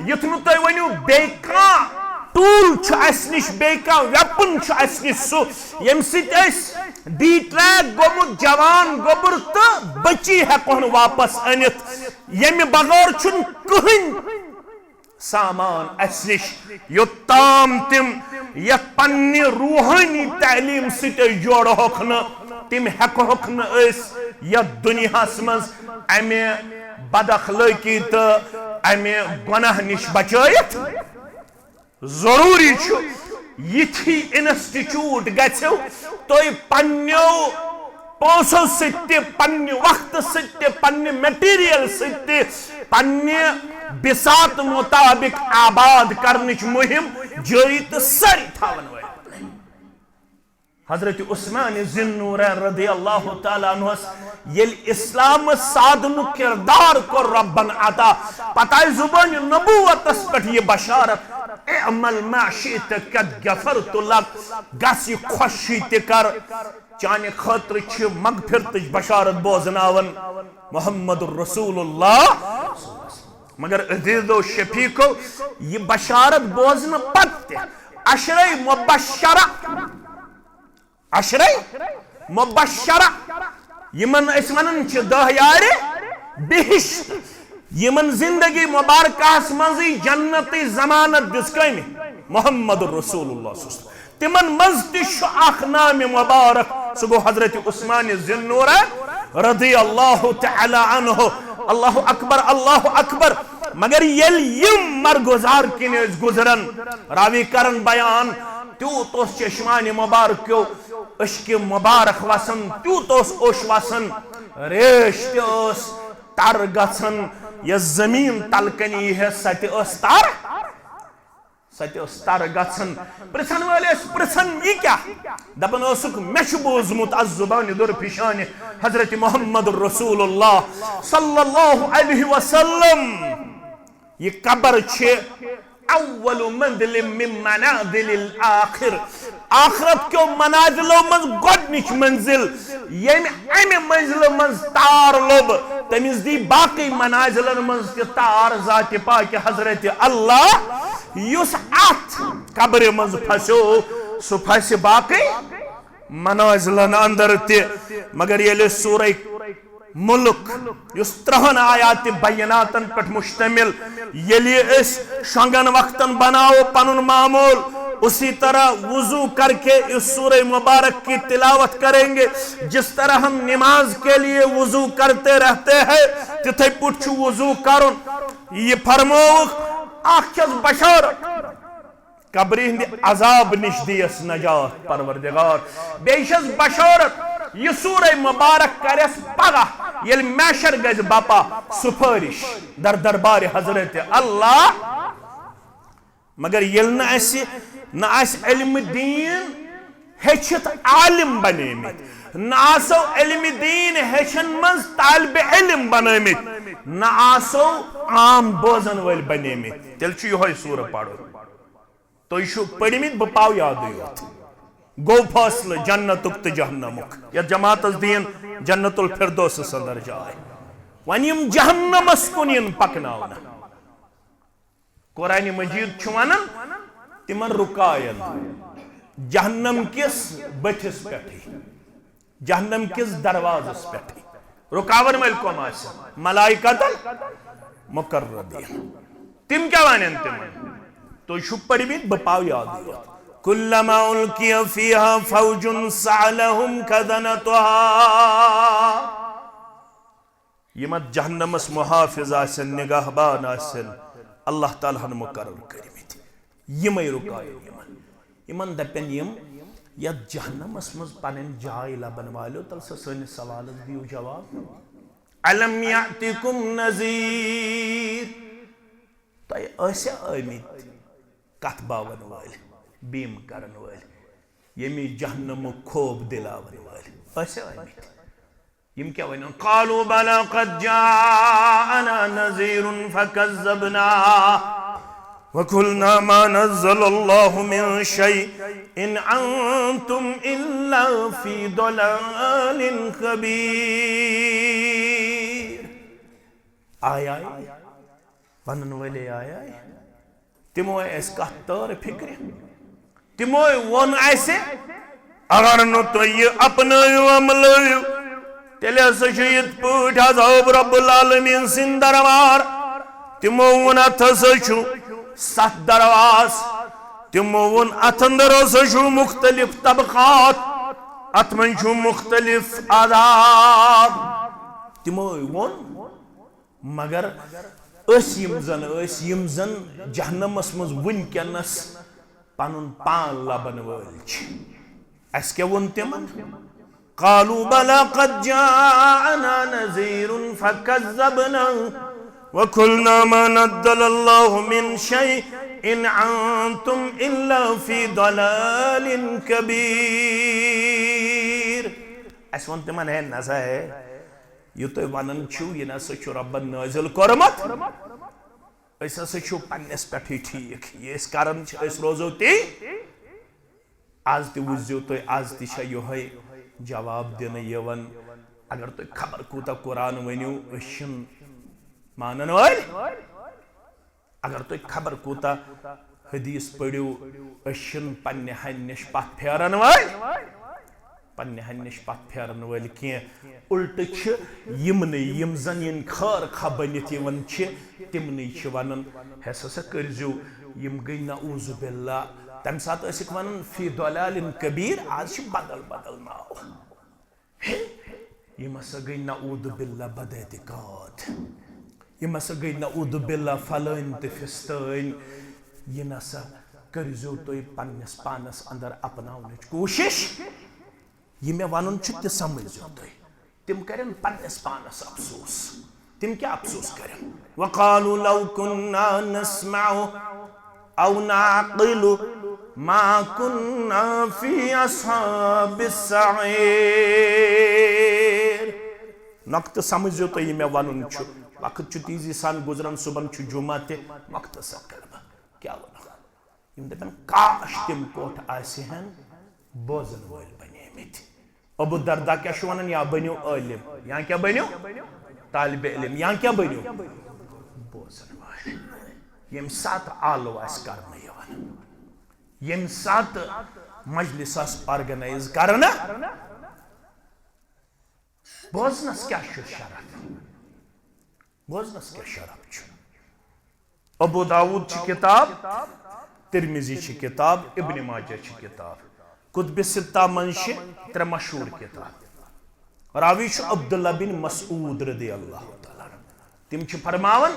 یُتھ نہٕ تُہۍ ؤنِو بیٚیہِ کانٛہہ ٹوٗل چھُ اسہِ نِش، بیٚیہِ کانٛہہ ویپن چھُ اسہِ نِش سُہ، ییٚمہِ سۭتۍ أسۍ ڈی ٹریک گوٚمُت جوان گوٚبُر تہٕ بچی ہٮ۪کہون واپس أنِتھ۔ ییٚمہِ بغٲر چھُنہٕ کٕہٕنۍ سامان اسہِ نِش، یوٚتام تِم یتھ پننہِ روحٲنی تعلیٖم سۭتۍ أسۍ جوڑہوکھ نہٕ، تِم ہٮ۪کہوکھ نہٕ أسۍ یتھ دُنیاہس منٛز امہِ بد اخلٲقی تہٕ امہِ گۄناہ نِش بچٲیِتھ۔ ضروٗری چھُ یِتھی انسٹیٹیوٹ گژھِو تُہۍ پننیو پونٛسو سۭتۍ تہِ، پننہِ وقتہٕ سۭتۍ تہِ، پننہِ مٹیریل سۭتۍ تہِ، پننہِ بساط مطابق آباد کرنٕچ مُہِم جٲری تہٕ سٲری تھاون وٲلۍ۔ حضرت عثمان ذی النورین رضی اللہ تعالیٰ عنہس ییٚلہِ اسلام سادنُک کردار کوٚر ربن عطا، پتہٕ آیہِ زبان نبوتس پٮ۪ٹھ یہِ بشارت، "اعمل ما شئت قد غفرت لک"، گژھ یہِ خۄشی تہِ کر، چانہِ خٲطرٕ چھِ مغفرتٕچ بشارت بوزناوان محمد رسول اللہ۔ مگر عزیزو شفیقو، یہِ بشارت بوزنہٕ پتہٕ تہِ عشرے مبشرہ، عشرے مبشرہ، یِمن أسۍ ونان چھِ دہ یارِ بہشت، یِمن زندگی مبارکہس منٛزٕے جنتٕچ ضمانت دِژ کٔمۍ؟ محمد رسول اللہ صلی اللہ علیہ وسلم۔ تِمن منٛز تہِ چھُ اکھ نام مبارک، سُہ گوٚو حضرت عثمان ذی النورین رضی اللہ تعالیٰ عنہ۔ اللہ اکبر، اللہ اکبر۔ مگر ییٚلہِ یِم مرگزار کِنۍ ٲسۍ گُزران، راوی کرن بیان، تیوٗت اوس چشمانِ مبارکیو اشکہِ مبارک وسان، تیوٗت اوس اوٚش وسان، ریش تہِ ٲس تر گژھان، یۄس زمین تل کنہِ یی ہے، سۄ تہِ ٲس تر۔ سۄ تہِ ٲس تر گژھان۔ پرژھن وٲلۍ ٲسۍ پرژھان، "یہِ کیٛاہ؟" دپان اوسُکھ، "مےٚ چھُ بوٗزمُت از زبانہِ درپیشانہِ حضرت محمد رسول اللہ صلی اللہ علیہ وسلم، یہِ قبر چھِ اول منزل من منازل الاخر، آخرت کیو منازلو منٛز گۄڈنِچ منزل، ییٚمہِ امہِ منزلہٕ منٛز تار لوٚب، تٔمِس دی باقٕے منازلن منٛز تہِ تار ذاتِ پاکہِ حضرت اللہ۔ یُس اتھ قبرِ منٛز پھسیو، سُہ پھسہِ باقٕے منازلن اندر تہِ۔" مگر ییٚلہِ سورہ ملک، یُس ترہن آیات بیناتن پٮ۪ٹھ مشتمل، ییٚلہِ أسۍ شۄنگن وقتن بناوو پنُن معمول، اسی طرح وضو کر کے اس سورہ مبارک کی تلاوت کریں گے، جس طرح ہم نماز کے لیے وضو کرتے رہتے ہیں، تِتھے پٲٹھۍ چھُ وضو کرُن۔ یہِ فرمووُکھ، اکھ چھس بشارت، قبرِ ہٕنٛدِ عذاب نِش دِیَس نجات پروردگار۔ بیٚیہِ چھَس بشارت، یہِ سورہ مبارک کرٮ۪س پگاہ، ییٚلہِ محشر گژھِ بپا سفٲرِش در دربارِ حضرت اللہ۔ مگر ییٚلہِ نہٕ اَسہِ، نہ آسہِ علم دین ہیٚچھِتھ عالم بنیمٕتۍ، نہ آسو علم دین ہیٚچھن منٛز طالب علم بنٲمٕتۍ، نہ آسو عام بوزن وٲلۍ بنیمٕتۍ، تیٚلہِ چھُ یِہوٚے سورہ پرُن۔ تُہۍ چھِو پٔرمٕتۍ، بہٕ پاو یادٕے یوت۔ گوٚو فٲصلہٕ جنتُک تہٕ جہنمُک۔ یتھ جماعتس دِیِن جنت الفردوسس اندر جاے۔ وۄنۍ یِم جہنمس کُن یِن پکناونہٕ۔ قرآن مجید چھُ ونان تِمن رُکاین جہنم کِس بٔتھِس پٮ۪ٹھٕے، جہنم کِس دروازس پٮ۪ٹھٕے۔ رُکاون وٲلۍ کۄم آسن؟ ملائکتن مقربین۔ تِم کیٛاہ ونن تِمن؟ تُہۍ چھِو پٔرمٕتۍ، بہٕ پاو یادٕے یوت۔ كلما ألقي فيها فوج سألهم خزنتها۔ یِم اتھ جہنمس محافظ آسن، نگہبان آسن، اللہ تعالیٰ ہن مقرر کٔرمٕتۍ، یِمے رُکاون یِمن۔ یِمن دپن یِم، یتھ جہنمس منٛز پنٕنۍ جاے لبن والیو، تل سا سٲنِس سوالس دِیِو جواب۔ ألم يأتكم نذير؟ تۄہہِ ٲسیا آمٕتۍ کتھ باون وٲلۍ، بیم کرن وٲلۍ، ییٚمہِ جہنمُک خوف دِلاون وٲلۍ؟ ٲسیا آمٕتۍ؟ یِم کیٛاہ ونن؟ قالوا بلى قد جاءنا نذير فكذبنا وقلنا ما نزل الله من شيء إن أنتم إلا في ضلال كبير۔ آے آے، ونن وٲلۍ آے آے۔ تِمو اَسہِ کتھ تٲر فِکرِ۔ تِمو ووٚن اَسہِ، اگر نہٕ تُہۍ یہِ اپنٲیِو، عملٲیِو، تیٚلہِ ہسا چھُ یِتھ پٲٹھۍ عذاب رب العالمین سٕنٛدِ دربار۔ تِمو ووٚن، اتھ ہسا چھُ ستھ درواز۔ تِمو ووٚن، اتھ اندر ہسا چھُ مختلف طبقات، اتھ منٛز چھُ مختلف عذاب۔ تِمو ووٚن، مگر أسۍ یِم زن ٲسۍ، یِم زن جہنمس منٛز وٕنکیٚنس پنُن پان لبن وٲلۍ چھِ، اَسہِ کیٛاہ ووٚن تِمن؟ قالوا بلى قد جاءنا نذير فكذبنا وقلنا ما نزل الله من شيء إن أنتم إلا في ضلال كبير۔ اَسہِ ووٚن تِمن، ہے نسا ہے، یہِ تُہۍ ونان چھِو، یہِ نسا چھُ رۄبن نٲزِل کوٚرمُت۔ أسۍ ہسا چھِو پننِس پٮ۪ٹھٕے ٹھیٖک۔ یہِ أسۍ کران چھِ، أسۍ روزو تی۔ از تہِ وٕچھزیو تُہۍ، از تہِ چھےٚ یِہوٚے جواب دِنہٕ یِوان۔ اگر تُہۍ خبر کوٗتاہ قرآن ؤنِو، أسۍ چھِنہٕ مانن وٲلۍ۔ اگر تُہۍ خبر کوٗتاہ حدیث پٔرِو، أسۍ چھِنہٕ پننہِ ہنہِ نِش پتھ پھیرن وٲلۍ، پننہِ ہنہِ نِش پتھ پھیرن وٲلۍ کینٛہہ۔ الٹہٕ چھِ یِمنٕے، یِم زن یِن خٲر خواہ بٔنِتھ یِوان چھِ، تِمنٕے چھِ ونان، ہے سا سا کٔرۍزیو، یِم گٔے نعوذ باللہ۔ تمہِ ساتہٕ ٲسِکھ ونان فی ضلال کبیر، از چھِ بدل بدل ناو۔ ہے، یِم ہسا گٔے نعوذ باللہ بداعتقاد۔ یِم ہسا گٔے نعوذ باللہ فلٲنۍ تہٕ فستٲنۍ۔ یہِ نسا کٔرۍزیو تُہۍ پننِس پانس اندر اپناونٕچ کوٗشش۔ یہِ مےٚ ونُن چھُ، تہِ سمجھزیو تُہۍ۔ تِم کرن پننِس پانس افسوس۔ تِم کیٛاہ افسوس کرن؟ وقالوا لو كنا نسمع أو نعقل ما كنا في أصحاب السعير۔ نۄقطہٕ سمجھزیو تُہۍ یہِ مےٚ ونُن چھُ۔ وقت چھُ تیزی سان گُزران، صبحن چھُ جمعہ تہِ۔ نۄقطہٕ سا کرٕ بہٕ۔ کیٛاہ ونو؟ یِم دپن، کاش تِم کوٚٹھ آسہِ ہن بوزن وٲلۍ بنیمٕتۍ۔ ابو الدرداء کیٛاہ چھُ ونان؟ یا بٔنِو عٲلِم، یا کیٛاہ بٔنِو؟ طالب علم، یا کیٛاہ بٔنِو؟ بوزن وٲلۍ۔ ییٚمہِ ساتہٕ آلو آسہِ کرنہٕ یِوان، ییٚمہِ ساتہٕ مجلس آسہِ organize کرنہٕ، بوزنس کیٛاہ چھُ شرف؟ بوزنس کیٛاہ شرف چھُ؟ ابو داؤد چھِ کتاب، ترمذی چھِ کتاب، ابن ماجہ چھِ کتاب۔ کتب ستہ منٛز چھِ ترٛےٚ مشہوٗر کتاب۔ راوی چھُ عبداللہ بن مسعود رضی اللہ تعالیٰ عنہ۔ تِم چھِ فرماوان،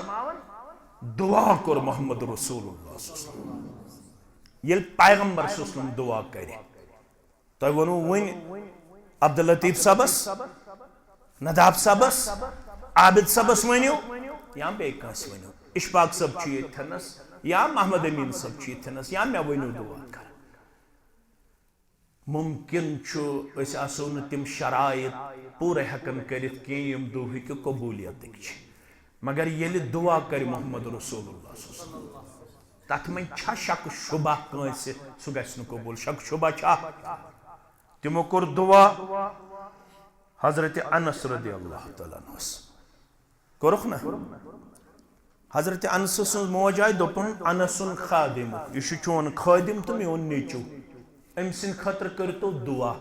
دعا کوٚر محمد رسول اللہ صلی اللہ علیہ وسلم۔ ییٚلہِ پیغمبر صلی اللہ علیہ وسلم دعا کرِ، تۄہہِ ووٚنوُ وُنۍ، عبداللطیف صٲبس، نداب صٲبس، عابد صٲبس ؤنِو، یا بیٚیہِ کٲنٛسہِ ؤنِو، اشفاق صٲب چھُ ییٚتھٮ۪نس، یا محمد امین صٲب چھُ ییٚتھٮ۪نس، یا مےٚ ؤنِو دُعا کرٕ۔ ممکن چھُ أسۍ آسو نہٕ تِم شرائط پوٗرٕ ہٮ۪کان کٔرِتھ کینٛہہ یِم دُعہٕکہِ قبولیتٕکۍ چھِ، مگر ییٚلہِ دُعا کرِ محمد رسول اللہ صلی اللہ علیہ وسلم، تتھ منٛز چھا شک شبہ کٲنٛسہِ سُہ گژھِ نہٕ قبول؟ شک شبہ چھا؟ تِمو کوٚر دُعا حضرت انس رضی اللہ تعالیٰ عنہس۔ کوٚرُکھ نا؟ حضرت انس سٕنٛز موج آیہِ، دوٚپُن، "انس خادم، یہِ چھُ چون خٲدِم تہٕ میون نیٚچو۔ أمۍ سٕنٛدِ خٲطرٕ کٔرۍتو دُعا۔"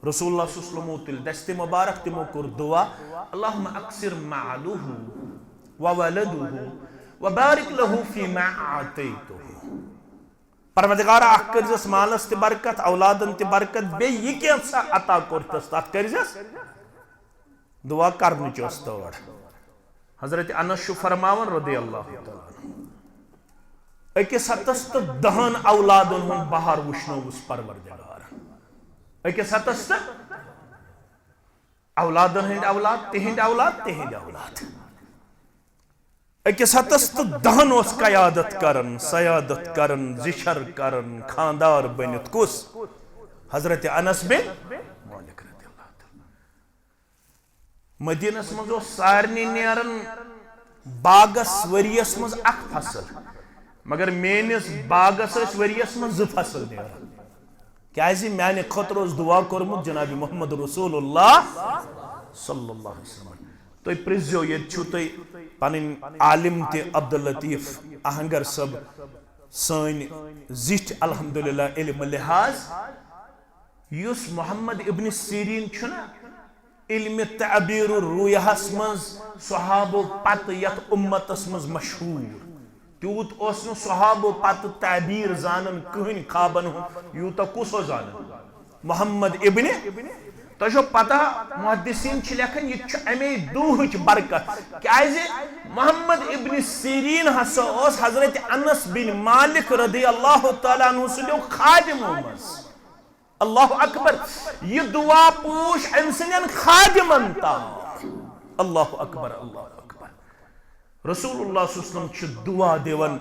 رسول اللہ صلی اللہ علیہ وسلم تُلۍ دستِ مبارک، تِمو کوٚر دُعا، "اللہم اکثر مالہ وولدہ وبارک لہ فیما اعطیتہ۔" پروردگارا، اکھ کٔرزٮ۪س مالس تہِ برکت، اولادن تہِ برکت، بیٚیہِ یہِ کینٛژھا عطا کوٚرتس، تتھ کٔرزٮ۪س۔ دعا کرنٕچ ٲس تٲڑ۔ حضرت انس چھُ فرماوان رضی اللہ تعالیٰ عنہ، أکِس ہتس تہٕ دہن اولادن ہُنٛد بہار وٕچھنووُس پروردگارن۔ أکِس ہتس تہٕ اولادن ہٕنٛدۍ اولاد، تِہنٛدۍ اولاد، تِہنٛدۍ اولاد۔ أکِس ہتس تہٕ دہن اوس قیادت کران، سیادت کران، زِچھر کران، خاندار بٔنِتھ۔ کُس؟ حضرت انس بن مالک رضی اللہ تعالیٰ۔ مدینس منٛز اوس سارنٕے نیران باغس ؤریس منٛز اکھ فصل، مگر میٲنِس باغس ٲسۍ ؤریس منٛز زٕ فصل نیران۔ کیازِ؟ میانہِ خٲطرٕ اوس دُعا کوٚرمُت جناب محمد رسول اللہ صلی اللہ علیہ وسلم۔ تُہۍ پرٛژھزیو، ییٚتہِ چھُو تُہۍ پنٕنۍ عالم تہِ عبداللطیف آہنگر صٲب، سٲنۍ زِٹھۍ الحمدللہ علم لحاظ، یُس محمد ابن سیرین چھُنہ، علم تعبیر الرؤیاہس منٛز صحابو پتہٕ یتھ امتس منٛز مشہوٗر، تیوٗت اوس نہٕ صحابو پتہٕ تعبیر زانان کٕہٕنۍ خوابن ہُنٛد، یوٗتاہ کُس اوس زانان؟ محمد ابن۔ تۄہہِ چھو پتہ، محدثین چھِ لیکھان، یہِ تہِ چھُ امے دُہٕچ برکت، کیازِ محمد ابن سیرین ہسا اوس حضرت انس بن مالک رضی اللہ تعالیٰ عنہ سٕنٛدیو خادمو منٛز۔ اللہ اکبر۔ یہِ دعا پوٗچھ أمۍ سٕنٛدٮ۪ن خادمن تام۔ اللہ اکبر، اللہ اکبر۔ رسول اللہ صلی اللہ علیہ وسلم چھُ دعا دِوان،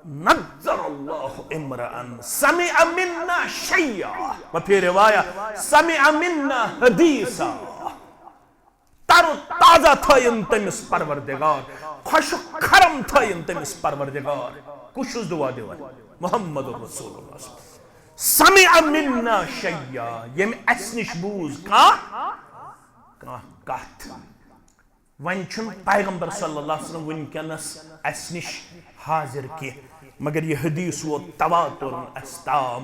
"نظر اللہ امرأ سمع منا شیئا، وفی روایہ سمع منا حدیثا۔" تر و تازہ تھٲیِن تٔمِس پروردگار، خۄشک کھرم تھٲیِن تٔمِس پروردگار۔ کُس چھُس دعا دِوان؟ محمد رسول اللہ۔ سمع منا شیئا، ییٚمۍ اَسہِ نِش بوٗز کانٛہہ، کانٛہہ کتھ۔ وۄنۍ چھُنہٕ پیغمبر صلی اللہ علیہ وسلم وٕنکیٚنس اَسہِ نِش حاضر کینٛہہ، مگر یہِ حدیث ووت تواترن اَسہِ تام۔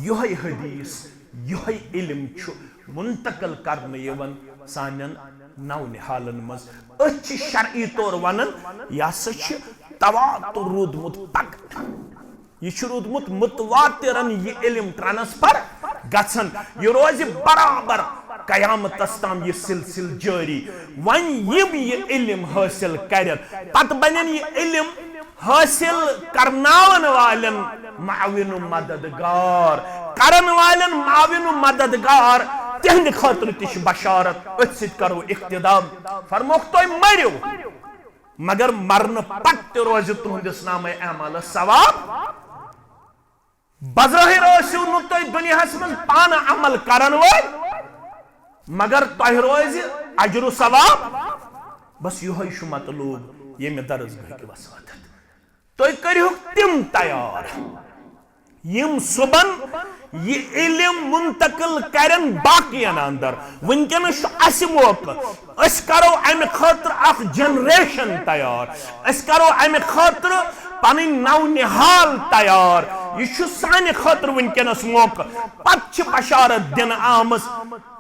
یِہوٚے حدیث، یِہوٚے علم چھُ منتقل کرنہٕ یِوان سانٮ۪ن نو نہالن منٛز۔ أتھۍ چھِ شرعی طور ونان، یہِ ہسا چھِ تواتر روٗدمُت پکان۔ یہِ چھُ روٗدمُت متواترن یہِ علم transfer گژھان۔ یہِ روزِ برابر قیامتس تام یہِ سلسلہٕ جٲری۔ وۄنۍ یِم یہِ علم حٲصِل کرن، پتہٕ بنن یہِ علم حٲصِل کرناون والٮ۪ن معاون و مددگار، کرن والٮ۪ن معاون و مددگار۔ تِہنٛدِ خٲطرٕ تہِ چھِ بشارت۔ أتھۍ سۭتۍ کرو اختتام۔ فرموکھ، تُہۍ مٔرِو، مگر مرنہٕ پتہٕ تہِ روزِ تُہنٛدِس نامہ اعمالس ثواب۔ بظاہر ٲسِو نہٕ تُہۍ دُنیاہس منٛز پانہٕ عمل کرن وٲلۍ، مگر تۄہہِ روزِ اجر و ثواب۔ بس یِہوٚے چھُ مطلوب ییٚمہِ درسگاہٕکۍ وساطت۔ تُہۍ کٔرِہُکھ تِم تیار، یِم صُبحن یہِ علم منتقل کرن باقین اندر۔ وٕنکیٚنس چھُ اسہِ موقع، أسۍ کرو امہِ خٲطرٕ اکھ generation تیار، أسۍ کرو امہِ خٲطرٕ پنٕنۍ نو نہال تیار۔ یہِ چھُ سانہِ خٲطرٕ وٕنکیٚنس موقع۔ پتہٕ چھِ بشارت دِنہٕ آمٕژ،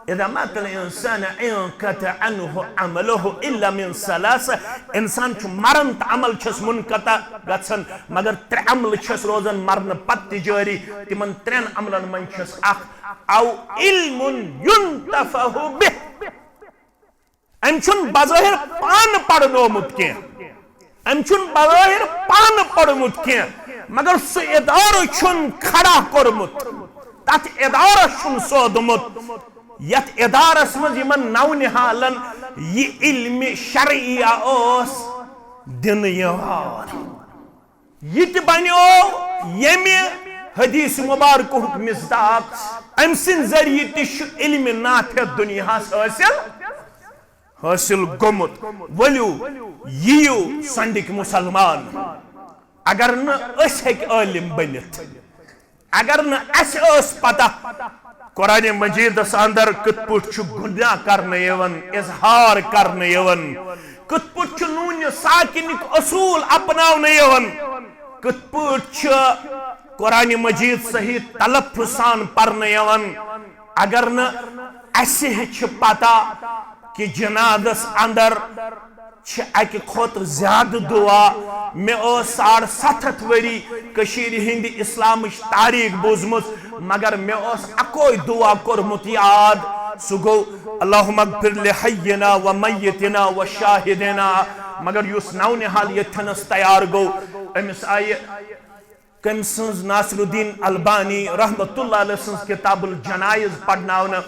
اذا مات الانسان انقطع عنه عمله الا من ثلاث۔ انسان چھُ مران تہٕ عمل چھس منقطع گژھان، مگر ترٛےٚ عملہٕ چھس روزان مرنہٕ پتہٕ تہِ جٲری۔ تِمن ترٛٮ۪ن عملن منٛز چھس اکھ، او علم ينتفع به۔ أمۍ چھُنہٕ بظٲہر پانہٕ پرنومُت کینٛہہ، أمۍ چھُنہٕ بظٲہر پانہٕ پوٚرمُت کینٛہہ، مگر سُہ ادارٕ چھُن کھڑا کوٚرمُت، تتھ ادارس چھُن سوٗدمُت۔ یتھ ادارس منٛز یِمن نو نہالن یہِ علم شرعیہ اوس دِنہٕ یِوان۔ یہِ تہِ بنیو ییٚمہِ حدیث مبارکہُک مصداق، أمۍ سٕنٛدِ ذٔریعہٕ تہِ چھُ علم نافع دُنیاہس حٲصِل، حٲصِل گوٚمُت۔ ؤلِو، یِیِو سۄنٛدٕکۍ مُسلمان، اگر نہٕ أسۍ ہیٚکہِ عٲلِم بٔنِتھ، اگر نہٕ اَسہِ ٲس پتہ قرآن مجیدس اندر کِتھ پٲٹھۍ چھُ گناہ کرنہٕ یِوان، اظہار کرنہٕ یِوان، کِتھ پٲٹھۍ چھُ نوٗنہِ ساکنٕکۍ اصوٗل اپناونہٕ یِوان، کِتھ پٲٹھۍ چھُ قرآن مجید صحیح تلفظ سان پرنہٕ یِوان، اگر نہٕ اَسہِ ہیٚچھِ پتہ کہِ جنازس اندر چھِ اَکہِ کھۄتہٕ زیادٕ دُعا۔ مےٚ ٲس ساڑ ستھ ہتھ ؤری کٔشیٖرِ ہِنٛدِ اِسلامٕچ تاریٖخ بوٗزمٕژ، مگر مےٚ اوس اَکوے دُعا کوٚرمُت یاد، سُہ گوٚو، اللہم اغفر لحینا و میتنا و شاہدنا۔ مگر یُس نو نہال ییٚتھٮ۪نس تیار گوٚو، أمِس آیہِ کٔمۍ سٕنٛز؟ ناصر الدین البانی رحمت اللہ علیہ سٕنٛز کتاب الجنائز پرناونہٕ،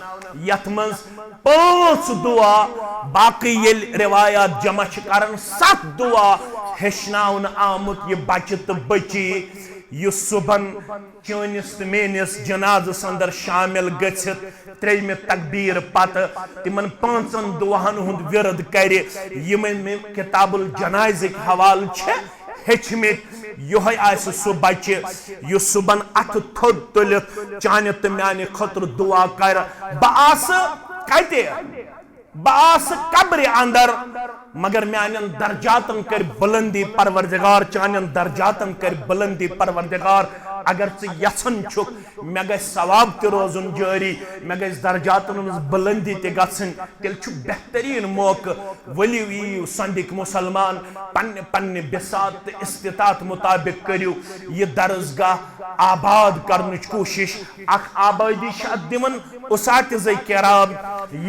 یتھ منٛز پانٛژھ دعا، باقٕے ییٚلہِ روایات جمع چھِ کران، ستھ دعا ہیٚچھناونہٕ آمُت۔ یہِ بچہِ تہٕ بچی یُس صُبحن چٲنِس تہٕ میٲنِس جنازس اندر شامل گٔژھِتھ ترٛیٚیمہِ تکبیٖر پتہٕ تِمن پانٛژن دعاہن ہُنٛد ورد کرِ، یِم أمۍ کتاب الجنائزٕکۍ حوالہٕ چھِ ہیٚچھمٕتۍ، یِہوٚے آسہِ سُہ بچہِ یُس صُبحن اَتھٕ تھوٚد تُلِتھ چانہِ تہٕ میانہِ خٲطرٕ دُعا کرِ۔ بہٕ آسہٕ کتہِ؟ بہٕ آسہٕ قبرِ اندر، مگر میانٮ۪ن درجاتن کرِ بلندی پروردگار، چانٮ۪ن درجاتن کرِ بلندی پروردگار۔ اگر ژٕ یژھان چھُکھ مےٚ گژھِ ثواب تہِ روزُن جٲری، مےٚ گژھِ درجاتن منٛز بلندی تہِ گژھٕنۍ، تیٚلہِ چھُ بہتریٖن موقعہٕ۔ ؤلِو یِیِو سۄنٛدٕکۍ مُسلمان، پننہِ پننہِ بساط تہٕ استطاعت مطابق کٔرِو یہِ درسگاہ آباد کرنٕچ کوٗشش۔ اکھ آبٲدی چھِ اتھ دِوان اساتذہ کرام،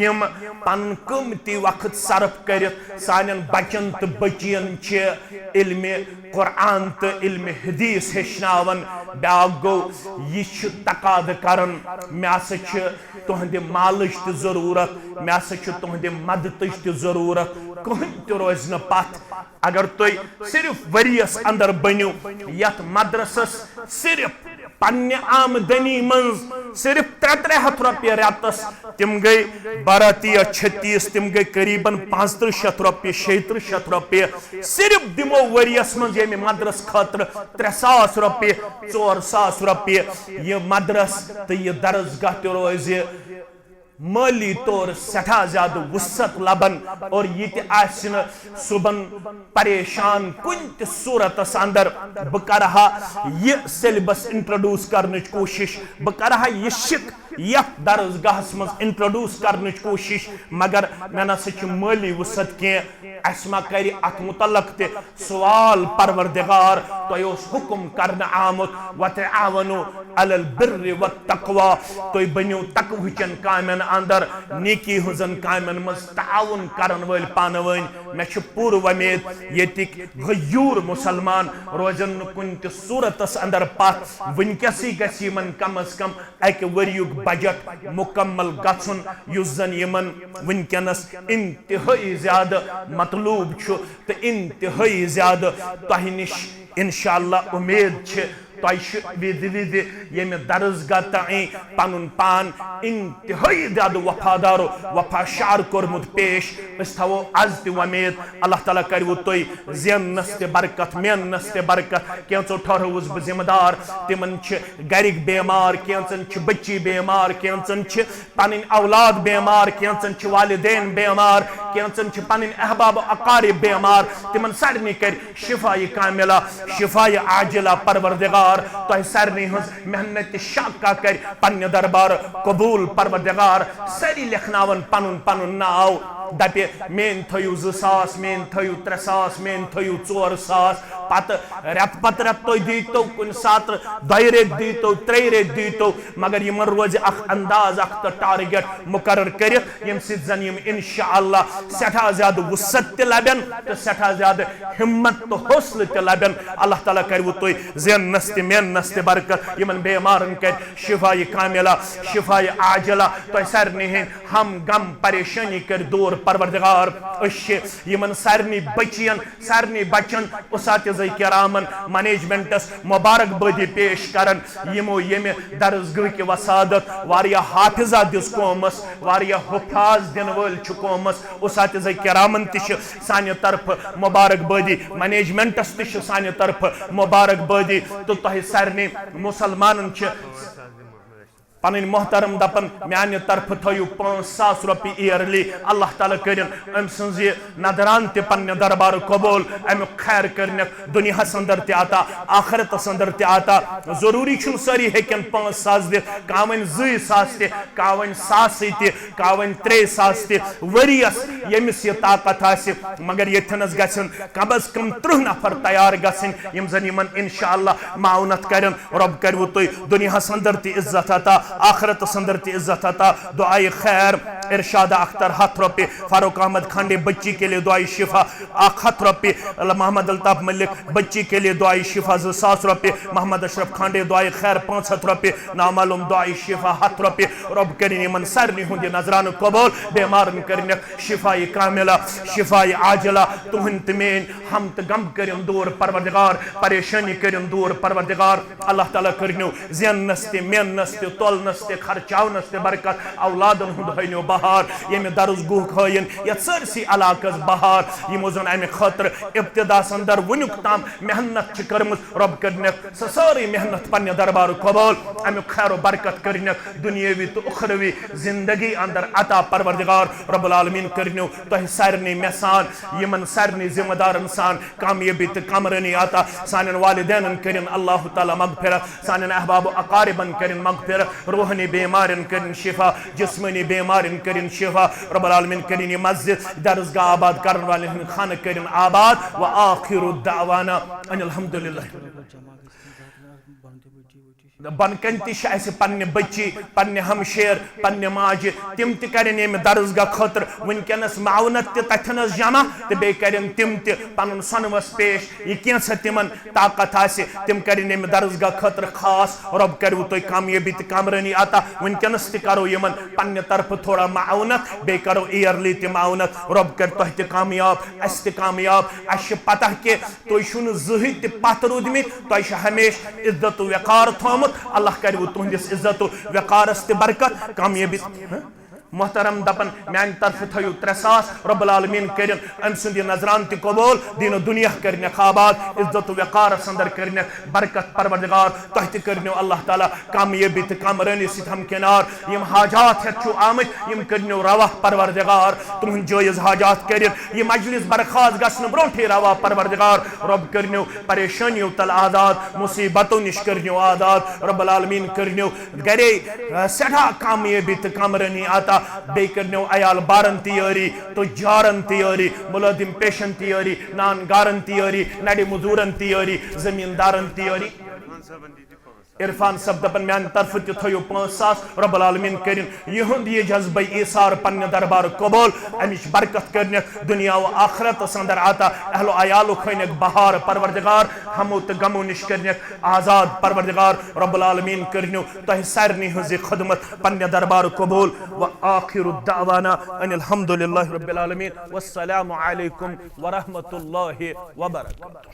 یِم پنُن قۭمتی وقت صرف کٔرِتھ سانٮ۪ن بچن تہٕ بچین چھِ علمِ قرآن تہٕ علمِ حدیث ہیٚچھناوان۔ بیٛاکھ گوٚو، یہِ چھُ تقاضہٕ کران، مےٚ ہسا چھِ تُہنٛدِ مالٕچ تہِ ضروٗرت، مےٚ ہسا چھِ تُہنٛدِ مدتٕچ تہِ ضروٗرت۔ کٕہٕنۍ تہِ روزِ نہٕ پتھ۔ اگر تُہۍ صرف ؤریَس اندر بٔنِو یتھ مدرسس صرف پننہِ آمدنی منٛز صرف ترٛےٚ ترٛےٚ ہتھ رۄپیہِ رٮ۪تس، تِم گٔے بارہ تیا چھتیس، تِم گٔے قریباً پانٛژترٕٛہ شتھ رۄپیہِ، شیٚیہِ ترٕٛہ شتھ رۄپیہِ۔ صرف دِمو ؤریَس منٛز ییٚمہِ مدرس خٲطرٕ ترٛےٚ ساس رۄپیہِ، ژور ساس رۄپیہِ۔ یہِ مدرس تہٕ یہِ درسگاہ تہِ روزِ مٲلی طور سٮ۪ٹھاہ زیادٕ وُسعت لبان، اور یہِ تہِ آسہِ نہٕ صُبحن پریشان کُنہِ تہِ صوٗرتس اندر۔ بہٕ کرٕ ہا یہِ syllabus introduce کرنٕچ کوٗشش، بہٕ کرٕ ہا یہِ شِک یتھ درسگاہس منٛز introduce کرنٕچ کوٗشش، مگر مےٚ نسا چھِ مٲلی وُسعت کینٛہہ۔ اسہِ ما کرِ اتھ متعلق تہِ سوال؟ پروردگار، تۄہہِ اوس حکم کرنہٕ آمُت، "وتعاونوا علی البر والتقوی"، تُہۍ بٔنِو تقوہٕچٮ۪ن کامٮ۪ن اندر، نیکی ہٕنٛزن کامٮ۪ن منٛز تعاون کرن وٲلۍ پانہٕ ؤنۍ۔ مےٚ چھِ پوٗرٕ وۄمید ییٚتِکۍ غیور مسلمان روزن نہٕ کُنہِ تہِ صورتس اندر پتھ۔ وٕنکیٚسٕے گژھِ یِمن کم از کم اکہِ ؤریُک بجٹ مکمل گژھُن، یُس زن یِمن وٕنکیٚنس انتہٲئی زیادٕ مطلوب چھُ تہٕ انتہٲئی زیادٕ تۄہہِ نِش انشاءاللہ امید چھِ۔ تۄہہِ چھُ وِزِ وِزِ ییٚمہِ درسگاہ تام پنُن پان انتہٲئی زیادٕ وفادار و وفا شعر کوٚرمُت پیش۔ أسۍ تھاوو از تہِ وۄمید، اللہ تعالیٰ کروٕ تُہۍ زیننس تہِ برکت، میننس تہِ برکت۔ کینٛژو ٹھہرٲوٕس بہٕ ذمہٕ دار، تِمن چھِ گرِکۍ بیمار، کینٛژن چھِ بچی بیمار، کینٛژن چھِ پنٕنۍ اولاد بیمار، کینٛژن چھِ والدین بیمار، کینٛژن چھِ پنٕنۍ احباب و اقارب بیمار۔ تِمن سارنٕے کرِ شفایہِ کاملہ، شفایہِ عاجلہ۔ پروردگار، تۄہہِ سارنٕے ہٕنٛز محنت شاقہ کرِ پننہِ دربار قبول۔ پروردگار، سٲری لیکھناون پنُن پنُن ناو، دپہِ، "میٲنۍ تھٲیِو زٕ ساس، میٲنۍ تھٲیِو ترٛےٚ ساس، میٲنۍ تھٲیِو ژور ساس۔" پتہٕ رٮ۪تہٕ پتہٕ رٮ۪تہٕ تُہۍ دیٖتو، کُنہِ ساتہٕ دۄیہِ ریٚتۍ دیٖتو، ترٛیٚیہِ ریٚتۍ دیٖتو، مگر یِمن روزِ اکھ انداز، اکھ تہٕ target مُقرر کٔرِتھ، ییٚمہِ سۭتۍ زن یِم انشاءاللہ سٮ۪ٹھاہ زیادٕ وُسعت تہِ لبن تہٕ سٮ۪ٹھاہ زیادٕ ہمت تہٕ حوصلہٕ تہِ لبن۔ اللہ تعالیٰ کرِوٕ تُہۍ زیننس تہِ میننس تہِ برکت، یِمن بیمارن کرِ شفایہِ کاملہ، شفایہِ عاجلہ، تۄہہِ سارنٕے ہٕنٛدۍ ہم غم پریشٲنی کٔرۍ دوٗر پروردگار۔ أسۍ چھِ یِمن سارنٕے بچین، سارنٕے بچن، اساتذہ کرامن، managementس مبارکبٲدی پیش کران، یِمو ییٚمہِ درسگاہ کہِ وسادت واریاہ حافظہ دِژ قومس، واریاہ حفاظ دِنہٕ وٲلۍ چھِ قومس۔ اساتذہ کرامن تہِ چھِ سانہِ طرفہٕ مبارکبٲدی، managementس تہِ چھِ سانہِ طرفہٕ مبارکبٲدی، تہٕ تۄہہِ سارنٕے مسلمانن چھِ پنٕنۍ محترم دپان، میانہِ طرفہٕ تھٲیِو پانٛژھ ساس رۄپیہِ yearly۔ اللہ تعالیٰ کٔرِن أمۍ سٕنٛز یہِ ندران تہِ پننہِ دربارٕ قبول، امیُک خیر کٔرنکھ دُنیاہس اندر تہِ عطا، آخرتس اندر تہِ عطا۔ ضروٗری چھُنہٕ سٲری ہیٚکن پانٛژھ ساس دِتھ، کانٛہہ وۄنۍ زٕے ساس تہِ، کانٛہہ وۄنۍ ساسٕے تہِ، کانٛہہ وۄنۍ ترٛے ساس تہِ۔ ؤریس ییٚمِس یہِ طاقت آسہِ، مگر ییٚتھٮ۪نس گژھن کم از کم ترٕٛہ نفر تیار گژھٕنۍ، یِم زن یِمن انشاءاللہ معاونت کرن۔ رۄب کروٕ تُہۍ دُنیاہس اندر تہِ عزت عطا، آخرتس اندر تہِ عزت عطا۔ دعائے خیر ارشاد اختر ہتھ رۄپیہِ، فاروق احمد کھانڈے بچی کے لیے دعائے شفا اکھ ہتھ رۄپیہِ، محمد الطاف ملک بچی کے لیے دعائے شفا زٕ ساس رۄپیہِ، محمد اشرف کھانڈے دعائے خیر پانٛژھ ہتھ رۄپیہِ، نامعلوم دعائے شفا ہتھ رۄپیہِ۔ رۄب کٔرِن یِمن سارنٕے ہُنٛد یہِ نذرانہٕ قبول، بیمارن کٔرِنکھ شفایہِ کاملہ، شفایہِ عاجلہ، تُہنٛد تہٕ میٲنۍ ہم تہٕ غم کٔرِن دوٗر پروردگار، پریشٲنی کٔرِن دوٗر پروردگار۔ اللہ تعالیٰ کٔرِنو زیننس تہِ، میننس تہِ، تولنس تہِ، خرچاونس تہِ برکت، اولادن ہُنٛد ہٲینو بہار، ییٚمہِ درس گوہُک ہٲیِن یتھ سٲرسٕے علاقس بہار، یِمو زن امہِ خٲطرٕ ابتداہس اندر وُنیُک تام محنت چھِ کٔرمٕژ۔ رۄب کٔرِنکھ سۄ سٲرٕے محنت پننہِ دربارٕ قبول، امیُک خیر و برکت کٔرِنکھ دُنیٲوی تہٕ اُخروی زندگی اندر عطا پروردگار۔ رب العالمین کٔرِنو تۄہہِ سارنٕے مےٚ سان، یِمن سارنٕے ذمہ دارن سان کامیٲبی تہٕ کامرٲنی عطا۔ سانٮ۪ن والدینن کٔرِن اللہ تعالیٰ مغفرت، سانٮ۪ن احباب و اقاربن کٔرِن مغفرت، روحٲنی بیمارٮ۪ن کٔرِن شفا، جسمٲنی بیمارٮ۪ن کٔرِن شفا۔ رب العالمین کٔرِن یہِ مسجد، درسگاہ آباد کرن والٮ۪ن ہٕنٛدۍ خانہٕ کٔرِن آباد۔ و آخر دعوانا ان الحمدللہ۔ بۄنہٕ کنہِ تہِ چھِ اسہِ پننہِ بچی، پننہِ ہمشیر، پننہِ ماجہِ، تِم تہِ کرن ییٚمہِ درسگاہ خٲطرٕ وٕنکیٚنس معاونت تہِ تتھٮ۪نس جمع، تہٕ بیٚیہِ کرن تِم تہِ پنُن سۄنہٕ وس پیش۔ یہِ کینٛژھا تِمن طاقت آسہِ، تِم کرن ییٚمہِ درسگاہ خٲطرٕ خاص۔ رۄب کروٕ تُہۍ کامیٲبی تہٕ کامرٲنی عطا۔ وٕنکیٚنس تہِ کرو یِمن پننہِ طرفہٕ تھوڑا معاونت، بیٚیہِ کرو yearly تہِ معاونت۔ رۄب کرِ تۄہہِ تہِ کامیاب، اسہِ تہِ کامیاب۔ اسہِ چھِ پتہ کہِ تُہۍ چھِو نہٕ زٕہٕنۍ تہِ پتھ روٗدمٕتۍ، تۄہہِ چھُ ہمیشہِ عزت و وقار تھوٚومُت۔ اللہ کروٕ تُہنٛدِس عزت و وقارس تہِ برکت، کامیٲبی۔ محترم دپان، میانہِ طرفہٕ تھٲیِو ترٛےٚ ساس، رب العالمین کٔرِن أمۍ سُنٛد یہِ نذران تہِ قبول، دین و دنیا کٔرِنکھ آباد، عزت و وقارس اندر کٔرِنکھ برکت پروردگار۔ تۄہہِ تہِ کٔرِنو اللہ تعالیٰ کامیٲبی تہٕ کامرٲنی سۭتۍ ہمکنار۔ یِم حاجات ہٮ۪تھ چھِو آمٕتۍ، یِم کٔرِنو روا پروردگار۔ تُہُنٛد جٲیز حاجات کٔرِن یہِ مجلس برخاست گژھنہٕ برونٛٹھٕے روا پروردگار۔ رب کٔرِنو پریشٲنیو تل آزاد، مصیبتو نِش کٔرِنو آزاد۔ رب العالمین کٔرِنو گرے، آ، سٮ۪ٹھاہ کامیٲبی تہٕ کامرٲنی عطا۔ بیٚیہِ کٔرنو عیال بارن تہِ یٲری، تجارن تہِ یٲری، ملٲزم پیشن تہِ یٲری، نان گارن تہِ یٲری، نڑِ مزورن تہِ یٲری، زمیٖندارن تہِ یٲری۔ عرفان صٲب دپان، میانہِ طرفہٕ تہِ تھٲیِو پانٛژھ ساس، رب العالمین کٔرِن یِہُنٛد یہِ جذبہ ایثار پننہِ دربار قبول، امِچ برکت کٔرنکھ دنیا و آخرتس اندر عطا، اہل و عیالُک ہٲینکھ بہار پروردگار، ہمو تہٕ غمو نِش کٔرنکھ آزاد پروردگار۔ رب العالمین کٔرنو تۄہہِ سارنٕے ہٕنٛز یہِ خدمت پننہِ دربار قبول۔ و آخر دعوانا ان الحمد للہ رب العالمین۔ والسلام علیکم ورحمۃ اللہ وبرکاتہ۔